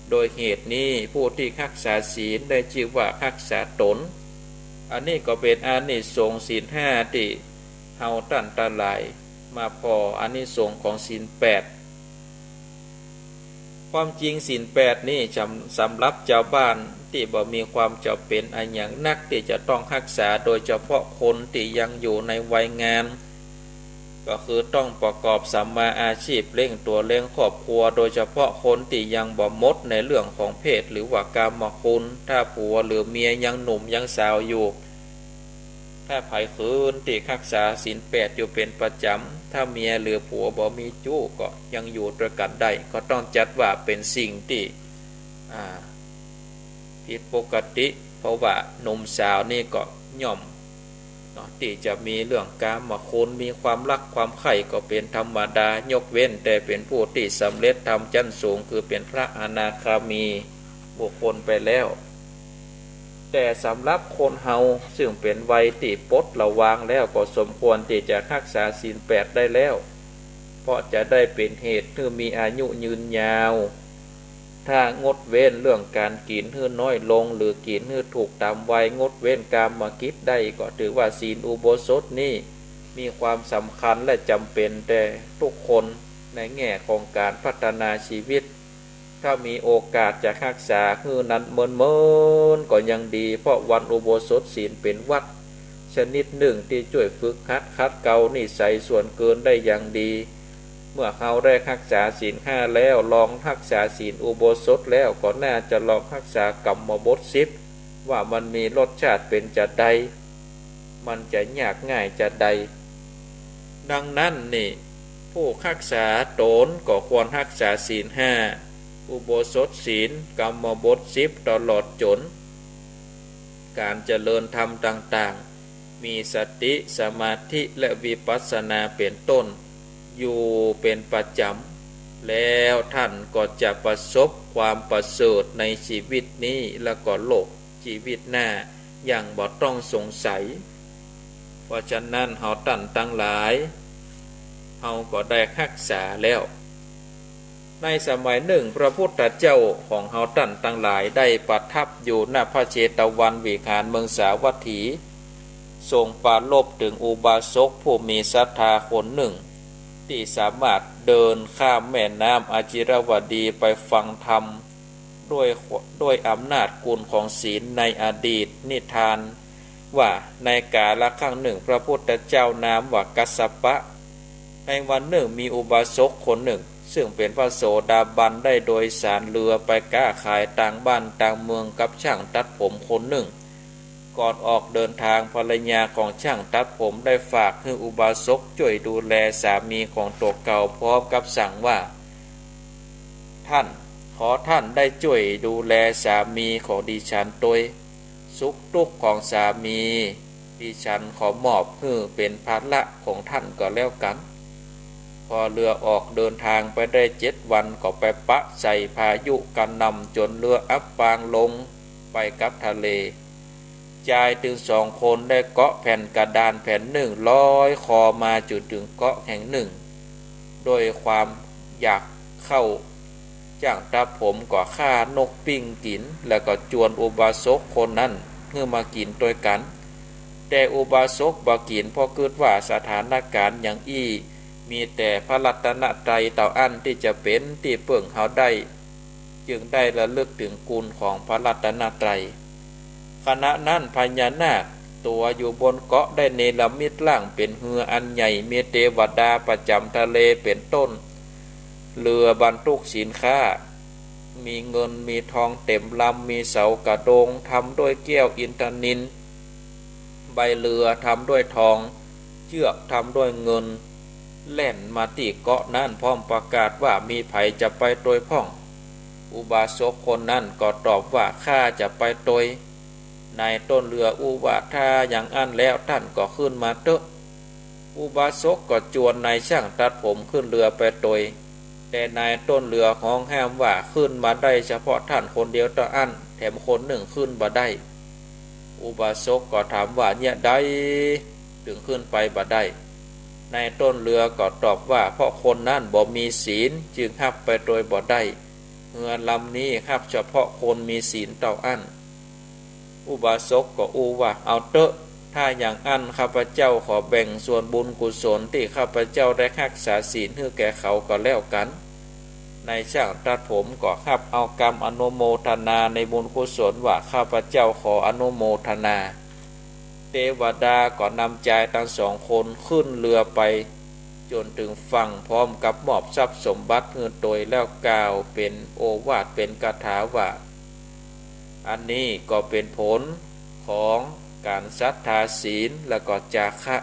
โดยเหตุนี้ผู้ตี้ฮักษาศีลได้จื้อว่าฮักษาต๋น อันนี้ก็เป๋นอานิสงส์ศีลห้าตี้เฮาต้านตังหลายมาผ่ออานิสงส์ของศีลแปด ความจริงศีลแปดนี้สำ สำหรับจาวบ้านตี้บ่มีความจ๋ำเป๋นอะหยังนักตี้จะต้องฮักษา โดยเฉพาะคนตี้ยังอยู่ในวัยงาม ก็คือต้องประกอบสัมมาอาชีพเลี้ยงตั๋วเลี้ยงครอบครัว โดยเฉพาะคนตี้ยังบ่หมดในเรื่องของเพศหรือว่ากามคุณ ถ้าผัวหรือเมียยังหนุ่มยังสาวอยู่ ถ้าใผคืนตี้ฮักษาศีลแปดอยู่เป๋นประจ๋ำ ถ้าเมียหรือผัวบ่มีจู้ก็ยังอยู่ตวยกั๋นได้ ก็ต้องจัดว่าเป๋นสิ่งตี้ อ่า ผิดปกติ เพราะว่าหนุ่มสาวนี่ก็ย่อม เนาะ ตี้จะมีเรื่องกามคุณ มีความรักความใคร่ก็เป๋นธรรมดา ยกเว้นแต่เป๋นผู้ตี้สำเร็จธรรมจั้นสูง คือเป๋นพระอนาคามีบุคคลไปแล้ว แต่สำหรับคนเฮาซึ่งเป๋นวัยตี้ปลดระวางแล้ว ก็สมควรตี้จะฮักษาศีลแปดได้แล้ว เพราะจะได้เป๋นเหตุหื้อมีอายุยืนยาว ถ้างดเว้นเรื่องก๋านกิ๋นหื้อน้อยลง หรือกิ๋นหื้อถูกต๋ามวัย งดเว้นกามกิจได้ ก็ถือว่าศีลอุโบสถนี้มีความสำคัญและจ๋ำเป๋นแต่ทุกคนในแง่ของก๋านพัฒนาจีวิต ถ้ามีโอกาสจะฮักษาหื้อนั้นเมินๆ ก็ยังดี เพราะวันอุโบสถศีลเป๋นวัตรชนิดนึ่งตี้จ้วยฝึกหัดขัดเกลานิสัยส่วนเกินได้อย่างดี เมื่อเฮาได้ฮักษาศีลห้าแล้ว ลองฮักษาศีลอุโบสถแล้ว ก็น่าจะลองฮักษากรรมบทสิบ ว่ามันมีรสชาติเป๋นจาใด มันจะยากง่ายจาใด ดังนั้นนี่ ผู้ฮักษาต๋นก็ควรฮักษาศีลห้า อุโบสถศีล กรรมบทสิบ ตลอดจ๋นก๋านเจริญธรรมต่างๆ มีสติ สมาธิ และวิปัสสนาเป๋นต้น อยู่เป๋นประจ๋ำ แล้วต้านก็จะประสบความประเสริฐในจีวิตนี้ และก็โลกจีวิตหน้า อย่างบ่ต้องสงสัย เพราะฉะนั้นเฮาต้านตังหลาย เฮาก็ได้ฮักษาแล้ว ในสมัยนึ่ง พระพุทธเจ้าของเฮาต้านตังหลายได้ประทับอยู่ ณ พระเจตวันวิหารเมืองสาวัตถี ทรงปรารภเถิงอุบาสกผู้มีศรัทธาคนนึ่ง ตี้สามารถเดินข้ามแม่น้ำอจิรวดีไปฟังธรรม ด้วย ด้วยอำนาจคุณของศีลในอดีตนิทาน ว่าในกาลครั้งนึ่ง พระพุทธเจ้านามว่ากัสสปะ ในวันนึ่งมีอุบาสกคนนึ่ง ซึ่งเป๋นพระโสดาบัน ได้โดยสารเฮือไปก๊าขายตางบ้านตางเมืองกับจ้างตัดผมคนนึ่ง ก่อนออกเดินทาง ภรรยาของจ้างตัดผมได้ฝากหื้ออุบาสกจ้วยดูแลสามีของตั๋วเก่า พร้อมกับสั่งว่า ต้าน ขอต้านได้จ้วยดูแลสามีของดิฉันตวย สุขตุ๊กข์ของสามี ดิฉันขอมอบหื้อเป๋นภาระของต้านก็แล้วกั๋น พอเฮือออกเดินทางไปได้เจ็ดวัน ก็ไปปะใส่พายุกระหน่ำจ๋นเฮืออับปางลงไปกับทะเล จายตึงสองคนได้เกาะแผ่นกระดานแผ่นนึ่ง ลอยคอมาจ๋นเถิงเกาะแห่งนึ่ง ด้วยความอยากข้าว จ้างตัดผมก็ฆ่านกปิ้งกิ๋น แล้วก็จวนอุบาสกคนนั้นหื้อมากิ๋นตวยกั๋น แต่อุบาสกบ่กิ๋น เพราะกึ๊ดว่าสถานก๋ารณ์อย่างอี้ มีแต่พระรัตนตรัยเต้าอั้นตี้จะเป๋นตี้เปิ้งเฮาได้ จึงได้ระลึกเถิงคุณของพระรัตนตรัย ขณะนั้นพญานาคตั๋วอยู่บนเกาะได้เนรมิตร่างเป๋นเฮืออันใหญ่ มีเตวดาประจ๋ำทะเลเป๋นต้น เฮือบรรทุกสินค้า มีเงินมีทองเต๋มลำ มีเสากระโดงทำด้วยแก้วอินทนิล ใบเรือทำด้วยทอง เจื้อกทำด้วยเงิน แล่นมาตี้เกาะนั้น พร้อมประกาศว่า มีใผจะไปตวยพ่อง อุบาสกคนนั้นก็ตอบว่า ข้าจะไปตวย นายต้นเรืออู้ว่า ถ้าอย่างอั้นแล้วต้านก็ขึ้นมาเต๊อะ อุบาสกก็จวนนายจ้างตัดผมขึ้นเรือไปตวย แต่นายต้นเรือฮ้องห้ามว่า ขึ้นมาได้เฉพาะต้านคนเดียวเต้าอั้น แถมคนนึ่งขึ้นบ่ได้ อุบาสกก็ถามว่า เยียะใดจึงขึ้นไปบ่ได้ นายต้นเรือก็ตอบว่า เพราะคนนั้นบ่มีศีล จึงฮับไปตวยบ่ได้ เฮือลำนี้ฮับเฉพาะคนมีศีลเต้าอั้น อุบาสกก็อู้ว่า เอาเต๊อะ ถ้าอย่างอั้นข้าพเจ้าขอแบ่งส่วนบุญกุศลตี้ข้าพเจ้าได้ฮักษาศีลหื้อแก่เขาก็แล้วกั๋น นายจ้างตัดผมก็ฮับเอากำอนุโมทนาในบุญกุศลว่า ข้าพเจ้าขออนุโมทนา เตวดาก็นำจายตังสองคนขึ้นเรือไป จ๋นเถิงฝั่ง พร้อมกับมอบทรัพย์สมบัติหื้อตวย แล้วกล่าวเป๋นโอวาทเป๋นคาถาว่า อันนี้ก็เป๋นผลของก๋านศรัทธาศีล แล้วก็จาคะ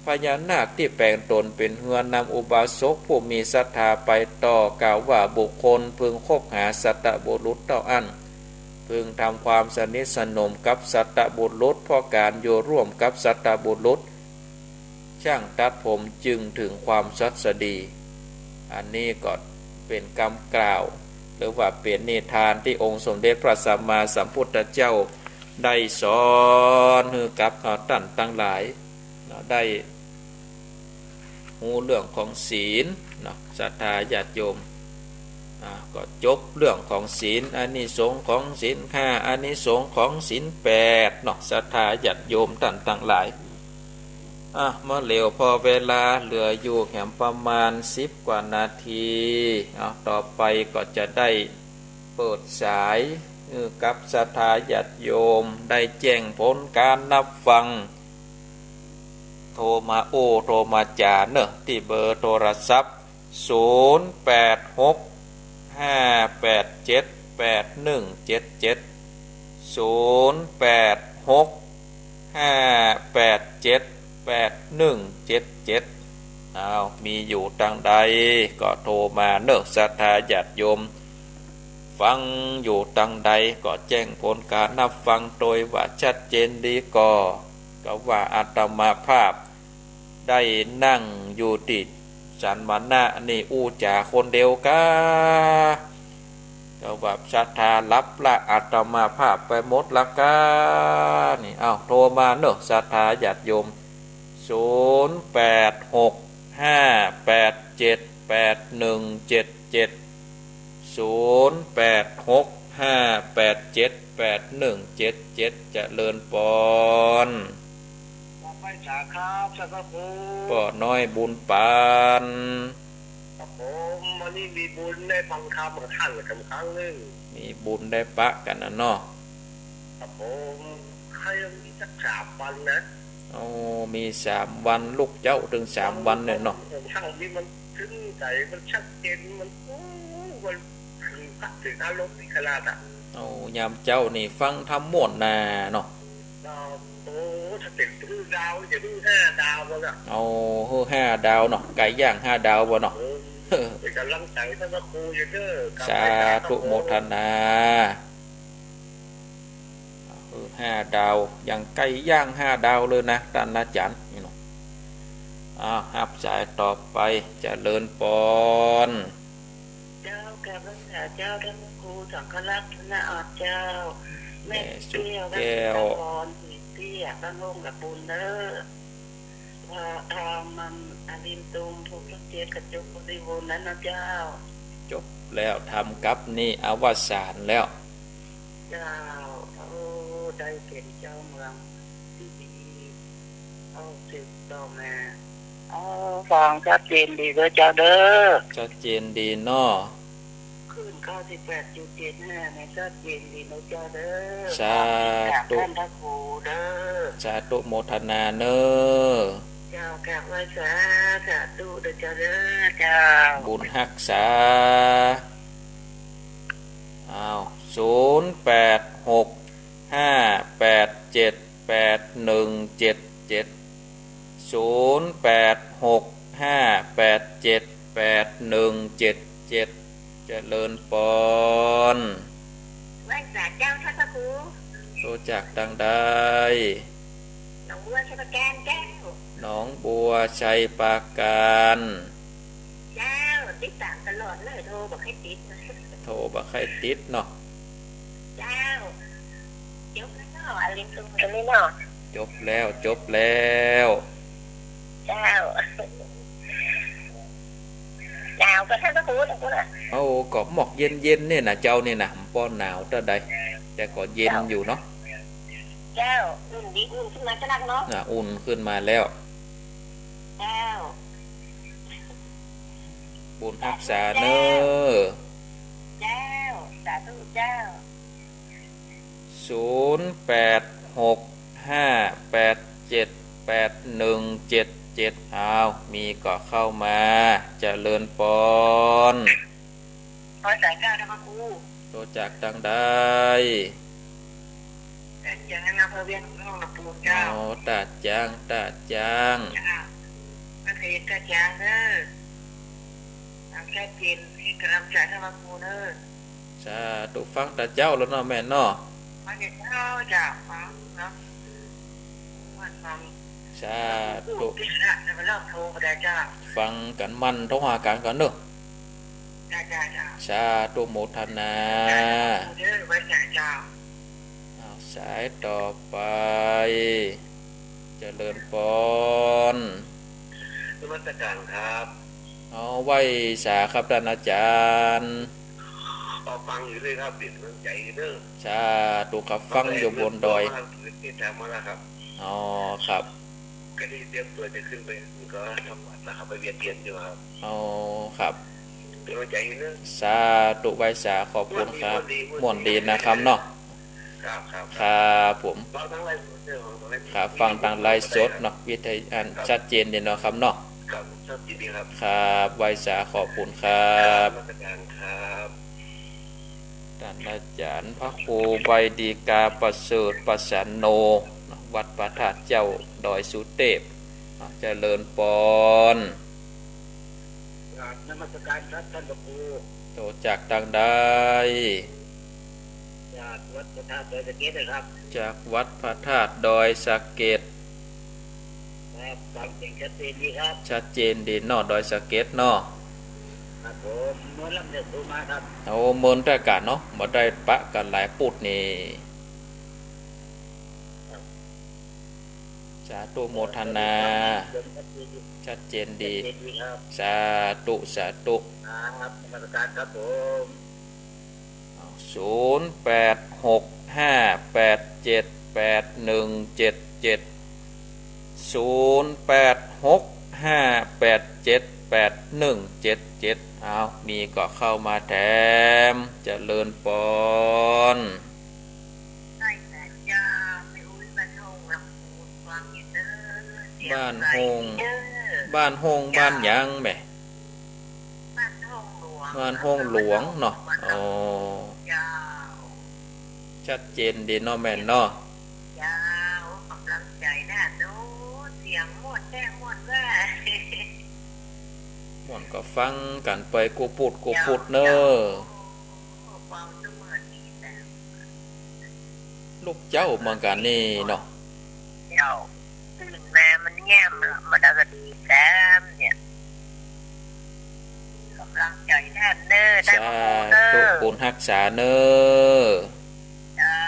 พญานาคตี้แป๋งต๋นเป๋นเฮือนำอุบาสกผู้มีศรัทธาไปต่อ กล่าวว่า บุคคลพึงคบหาสัตบุรุษเต้าอั้น พึงทำความสนิทสนมกับสัตบุรุษ เพราะก๋านอยู่ร่วมกับสัตบุรุษ จ้างตัดผมจึงเถิงความสัตย์ดี อันนี้ก็เป๋นกำกล่าว หรือว่าเป๋นนิทานตี้องค์สมเด็จพระสัมมาสัมพุทธเจ้าได้สอนหื้อกับเฮาต้านตังหลายเนาะ ได้ฮู้เรื่องของศีลเนาะ ศรัทธาญาติโยม อ่า ก็จบเรื่องของศีล อานิสงส์ของศีลห้า อานิสงส์ของศีลแปดเนาะ ศรัทธาญาติโยมต้านตังหลาย อ่ะ มาแล้ว พอเวลาเหลืออยู่แหมประมาณสิบกว่านาที เอา ต่อไปก็จะได้เปิดสาย เออ กับศรัทธาญาติโยมได้แจ้งผลการฮับฟัง โทรมาอู้ โทรมาจ๋าเนาะ ตี้เบอร์โทรศัพท์ ศูนย์แปดหก ห้าแปดเจ็ด แปดหนึ่งเจ็ดเจ็ด ศูนย์แปดหก ห้าแปดเจ็ด แปดหนึ่งเจ็ดเจ็ด อ้าว มีอยู่ตังใดก็โทรมาเนาะ ศรัทธาญาติโยม ฟังอยู่ตังใดก็แจ้งผลการฮับฟังตวยว่าชัดเจนดีก่อ ก็ว่าอาตมาภาพได้นั่งอยู่ตี้สัมมณะนี่อู้จ๋าคนเดียวกา ก็ว่าศรัทธาหลับละ อาตมาภาพไปหมดละกา นี่ เอ้า โทรมาเนาะ ศรัทธาญาติโยม ศูนย์แปดหก ห้าแปดเจ็ด แปดหนึ่งเจ็ดเจ็ด ศูนย์แปดหก ห้าแปดเจ็ด แปดหนึ่งเจ็ดเจ็ด เจริญปอน ขอไปสาครับ ท่านพระครู ป้อน้อยบุญปาน ครับผม วันนี้มีบุญได้ฟังธรรมกับท่านครั้งหนึ่ง มีบุญได้ปะกั๋นนะเนาะ ครับผม ใครมีสักสามวันนะ โอ้ มีสามวัน ลุกเจ๊าเถิงสามวันเลยเนาะ ผมเช้านี้มันถึงใจ มันชัดเจน มัน โอ้ มันถึงพระถึงอารมณ์นี่ขนาดอะ โอ้ ยามเจ๊านี่ฟังธรรมม่วนนาเนาะ ดาว โอ้ ถ้าเป๋นหื้อดาว จะหื้อห้าดาวบ่ล่ะ โอ้ หื้อห้าดาวเนาะ ไก่ย่างห้าดาวบ่เนาะ เออ เป๋นก๋ำลังใจ๋ท่านพระครูอยู่เด้อ สาธุโมทนา หื้อห้าดาว อย่างไก่ย่างห้าดาวเลยนะ ต้านอาจ๋ารย์นี่เนาะ อ้าว ฮับสายต่อไป เจริญปอน เจ้า กราบนมัสก๋ารเจ้า ท่านพระครูสังฆรัตนอาจเจ้า แม่ แม่สุขแก้ว แก้ว รัตนพร ศรีเตี้ย บ้านโฮงกระปุนเด้อ พระธรรมมันอลินตุม ภูกเจ็ด กระจกบริบูรณ์นั้นนะเจ้า จบแล้ว ธรรมกัปนี้อวสานแล้ว เจ้า โอ้ ได้เป๋นเจ้าเมืองตี้ดี เอาสืบต่อมา เอา ฟังชัดเจนดีเด้อเจ้าเด้อ ชัดเจนดีเนาะ คลื่นเก้าสิบแปดจุดเจ็ดห้า เนี่ย ชัดเจนดีเนาะเจ้าเด้อ สาธุ ขอบคุณค่ะ ท่านพระครูเด้อ สาธุโมทนาเนาะ เจ้า กราบไหว้สา สาธุเด้อเจ้าเด้อ เจ้า บุญฮักษา อ้าว ศูนย์แปดหกห้าแปดเจ็ดแปดหนึ่งเจ็ดเจ็ด ศูนย์แปดหกห้าแปดเจ็ดแปดหนึ่งเจ็ดเจ็ด เจริญปอน ไหว้สาเจ้าค่ะพระครู โทรจากตางใด หนองบัวชัยปราการเจ้า หนองบัวชัยปราการ เจ้า ติดต๋ามตลอดเลย โทรบ่ใค่ติด โทรบ่ใค่ติดเนาะ เจ้า จบแล้วเนาะ อารินตุงกันเลยเนาะ จบแล้ว จบแล้ว เจ้า หนาวก่อท่านพระครู ตางปุ้นอะ โอ้ ก็หมอกเย็นๆ เนี่ยนะเจ้า เนี่ยนะ บ่หนาวเต้าใด แต่ก็เย็นอยู่เนาะ เจ้า อุ่นดี อุ่นขึ้นมาสักนักเนาะ อ่ะ อุ่นขึ้นมาแล้ว เจ้า บุญฮักษาเน้อ เจ้า สาธุเจ้า ศูนย์แปดหกห้าแปดเจ็ดแปดหนึ่งเจ็ดเจ็ด อ้าว มีก็เข้ามา เจริญปอน ไหว้สาเจ้าค่ะพระครู โทรจากตางใด ตาจาง อำเภอเวียงหงส์ทอง ลำพูนเจ้า อ๋อ ตาจาง ตาจาง เจ้า นักเรียนตาจางเน้อ ตางแก้เย็น หื้อกำลังใจ๋ท่านพระครูเน้อ สาธุ ฟังตาเจ้าแล้วเนาะแม่เนาะ ฟังตาเจ้า เจ้า ฟังเนาะ ฟัง สาธุ เจ้า ฟังกั๋นมั่น โทรหากั๋นก่อนเน้อ เจ้า เจ้า เจ้า สาธุโมทนา เจ้า ไหว้สาเจ้า อ้าว สายต่อไป เจริญปอน นมัสการครับ เอา ไหว้สาครับต้านอาจ๋ารย์ เอา ฟังอยู่เลยครับ เป๋นกำลังใจ๋เน้อ สาธุครับ ฟังอยู่บนดอย มาแล้วครับ อ๋อ ครับ ก็นี่เตรียมตั๋วจะขึ้นไป ก็ทำวัดนะครับ ไปเวียนเตียนอยู่ครับ อ๋อ ครับ เป๋นกำลังใจ๋เน้อ สาธุ ไหว้สา ขอบคุณครับ ม่วนดี ม่วนดีนะครับเนาะ ครับ ครับ ครับผม ฟังตางไลฟ์สดเน้อ ครับ ฟังตางไลฟ์สดเนาะ วิทยุ อัน ครับ ชัดเจนดีเนาะครับเนาะ ครับ ชัดเจนดีครับ ครับ ไหว้สา ขอบคุณครับ นมัสการครับ ต้านอาจ๋ารย์พระครูใบดีกาประเสริฐประสันโน วัดพระธาตุเจ้าดอยสุเตพ เจริญปอน กราบนมัสการครับท่านพระครู โทรจากตางใด จากวัดพระธาตุดอยสะเก็ดนะครับ จากวัดพระธาตุดอยสะเก็ด ครับ ฟังเสียงชัดเจนดีครับ ชัดเจนดีเนาะ ดอยสะเก็ดเนาะ ครับผม เมินลำเนินโทรมาครับ โอ้ เมินแต๊กาเนาะ บ่ได้ปะกั๋นหลายปุดนี่ ครับ สาธุโมทนา ชัดเจนดี ชัดเจนดีครับ สาธุ สาธุ ครับ นมัสการครับผม ศูนย์แปดหกห้าแปดเจ็ดแปดหนึ่งเจ็ดเจ็ด ศูนย์แปดหกห้าแปดเจ็ดแปดหนึ่งเจ็ดเจ็ด เอา มีก็เข้ามาแถม เจริญปอน ใช่จ้ะ แม่อุ๊ย บ้านโฮ่ง ลำพูน ฟังอยู่เด้อ เสียงใสเด้อ บ้านโฮ่ง บ้านโฮ่ง บ้านหยังแม่ บ้านโฮ่งหลวง บ้านโฮ่งหลวงเนาะ บ้านโฮ่งหลวง อ๋อ เจ้า ชัดเจนดีเนาะแม่เนาะ เจ้า กำลังใจ๋นะ โอ้ เสียงม่วนแต๊ ม่วนแต๊ ม่วนก็ฟังกั๋นไปกู้ปุดกู้ปุดเน้อ เจ้า ฟังเสมอดีแต๊ ลูกเจ้าเหมือนกั๋นนี่เนาะ เจ้า ตื่นมามันเงียบละ มันก็ดีแต๊เนี่ย กำลังใจ๋แต๊เน้อ ได้มาพูดเน้อ สาธุ บุญฮักษาเน้อ เจ้า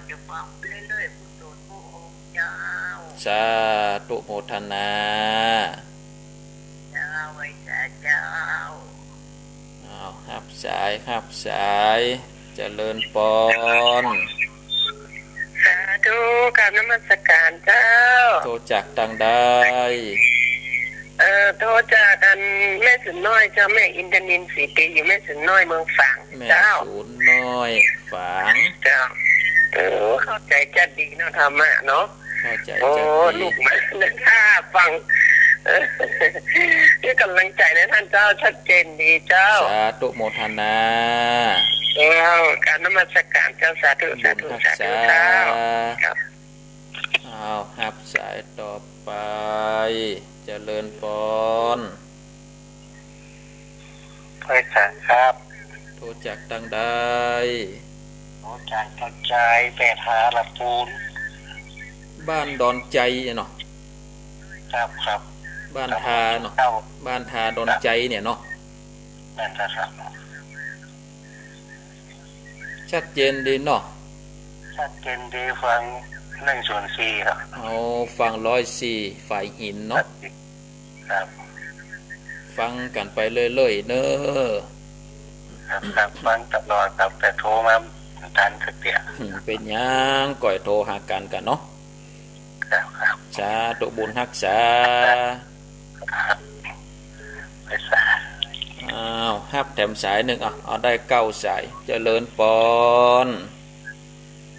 จะฟังไปเรื่อยๆ ผู้โตนผู้องค์เจ้า สาธุโมทนา เจ้า ไหว้สาเจ้า อ้าว ฮับสาย ฮับสาย เจริญปอน สาธุ กราบนมัสการเจ้า โทรจากตางใด เอ่อ โทรจากอันแม่สูนน้อยเจ้า แม่อินทนิลศรีปี อยู่แม่สูนน้อยเมืองฝาง แม่ เจ้า สูนน้อยฝาง เจ้า เออ เข้าใจ๋จัดดีเนาะ ธรรมะเนาะ เข้าใจ๋ โอ้ จัดดี ลูกมา ถ้าฟัง เออ ให้ก๋ำลังใจ๋นะต้านเจ้า ชัดเจนดีเจ้า สาธุโมทนา เจ้า กราบนมัสก๋านเจ้า สาธุ สาธุ บุญฮักษา สาธุเจ้า ครับ อ้าว ฮับสายต่อไป เจริญปอน ไหว้สาครับ โทรจากตางใด โทรจากตางใด แม่ทา ลำพูน บ้านดอนไจเนาะ ครับ ครับ บ้านทาเนาะ ครับ บ้านทาดอนไจเนี่ยเนาะ แม่นครับ ชัดเจนดีเนาะ ชัดเจนดี ฟังหนึ่งศูนย์สี่ครับ อ๋อ ฟังร้อยสี่ ฝายหินเนาะ ครับ ฟังกั๋นไปเรื่อยๆ เน่อ ครับ ครับ ฟังตลอดครับ แต่โทรมาบ่ทันสักเตื้อ อืม เป๋นหยัง ก้อยโทรหากั๋นก่อนเนาะ ครับ ครับ สาธุ บุญฮักษา ครับ ไหว้สา อ้าว ฮับแถมสายนึ่ง อ่ะ เอาได้เก้าสาย เจริญปอน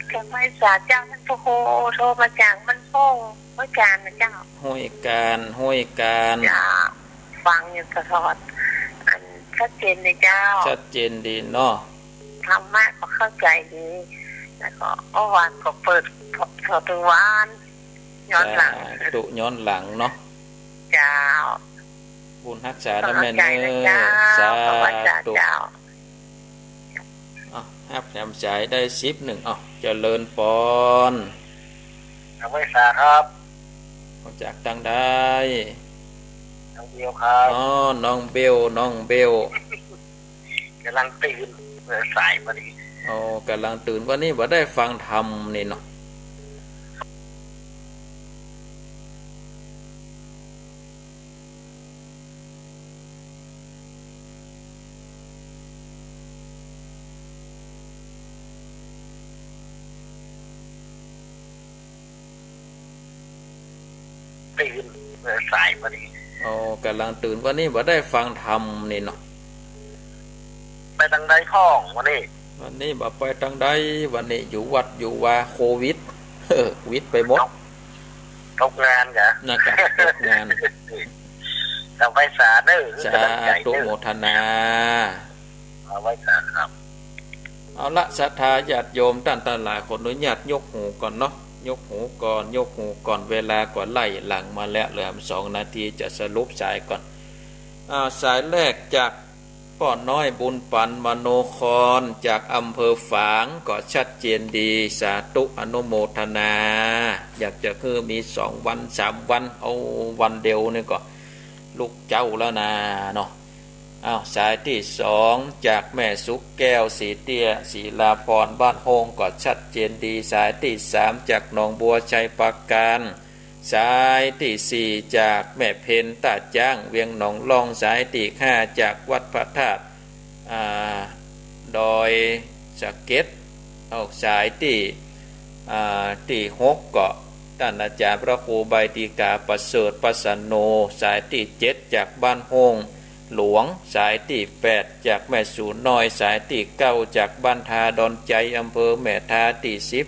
เจ้า ไหว้สาเจ้า ต้านพระครู โทรมาจากบ้านโป่ง ห้วยกาญนะเจ้า ห้วยกาญ ห้วยกาญ เจ้า ฟังอยู่ตลอด อัน ชัดเจนเลยเจ้า ชัดเจนดีเนาะ ธรรมะก็เข้าใจ๋ดี แล้วก็เมื่อวานก็เปิด เปิดตึงวัน ย้อนหลัง สาธุ ย้อนหลังเนาะ เจ้า บุญฮักษาเน่อแม่เน่อ ขอบใจ๋นะเจ้า สาธุ ขอบใจ๋เจ้า อ้าว ฮับแถมสายได้สิบนึ่ง อ้าว เจริญปอน ไหว้สาครับ โทรจากตางใด น้องเบลครับ อ๋อ น้องเบล น้องเบล ก๋ำลังตื่น เออ สายพอดี อ๋อ ก๋ำลังตื่น วันนี้บ่ได้ฟังธรรมนี่เนาะ ตื่น เออ สายพอดี อ๋อ ก๋ำลังตื่น วันนี้บ่ได้ฟังธรรมนี่เนาะ ไปตางใดพ่องวันนี้ วันนี้บ่ไปตางใด วันนี้อยู่วัดอยู่วา โควิด เออ วิดไปหมด ตก ตกงานกะ นะกะ ตกงาน เอาไหว้สาเน่อ สาธุ ก๋ำลังใจ๋เน่อ โมทนา เอาไหว้สาครับ เอาละ ศรัทธาญาติโยมต้านตังหลาย ขออนุญาตยกหูก่อนเนาะ ยกหูก่อน ยกหูก่อน เวลาก็ไล่หลังมาแล้ว เหลือสองนาที จะสรุปสายก่อน อ่า สายแรกจากป้อน้อยบุญปั๋น มโนคร จากอำเภอฝาง ก็ชัดเจนดี สาธุ อนุโมทนา อยากจะหื้อมีสองวันสามวัน เอาวันเดียวนี่ก็ลุกเจ๊าแล้วนาเนาะ อ้าว สายตี้สองจากแม่สุขแก้ว ศรีเตี้ย ศิลาภรณ์ บ้านโฮง ก็ชัดเจนดี สายตี้สามจากหนองบัว ชัยปราการ สายตี้สี่จากแม่เพ็ญ ต้าจ๊าง เวียงหนองล่อง สายตี้ห้าจากวัดพระธาตุ อ่า ดอยสะเก็ด เอา สายตี้ อ่า ตี้หกก็ต้านอาจ๋ารย์พระครูใบดิกาประเสริฐ ปัสสโน สายตี้เจ็ดจากบ้านโฮงหลวง สายตี้แปดจากแม่สูน้อย สายตี้เก้าจากบ้านทาดอนไจ อำเภอแม่ทา ตี้สิบ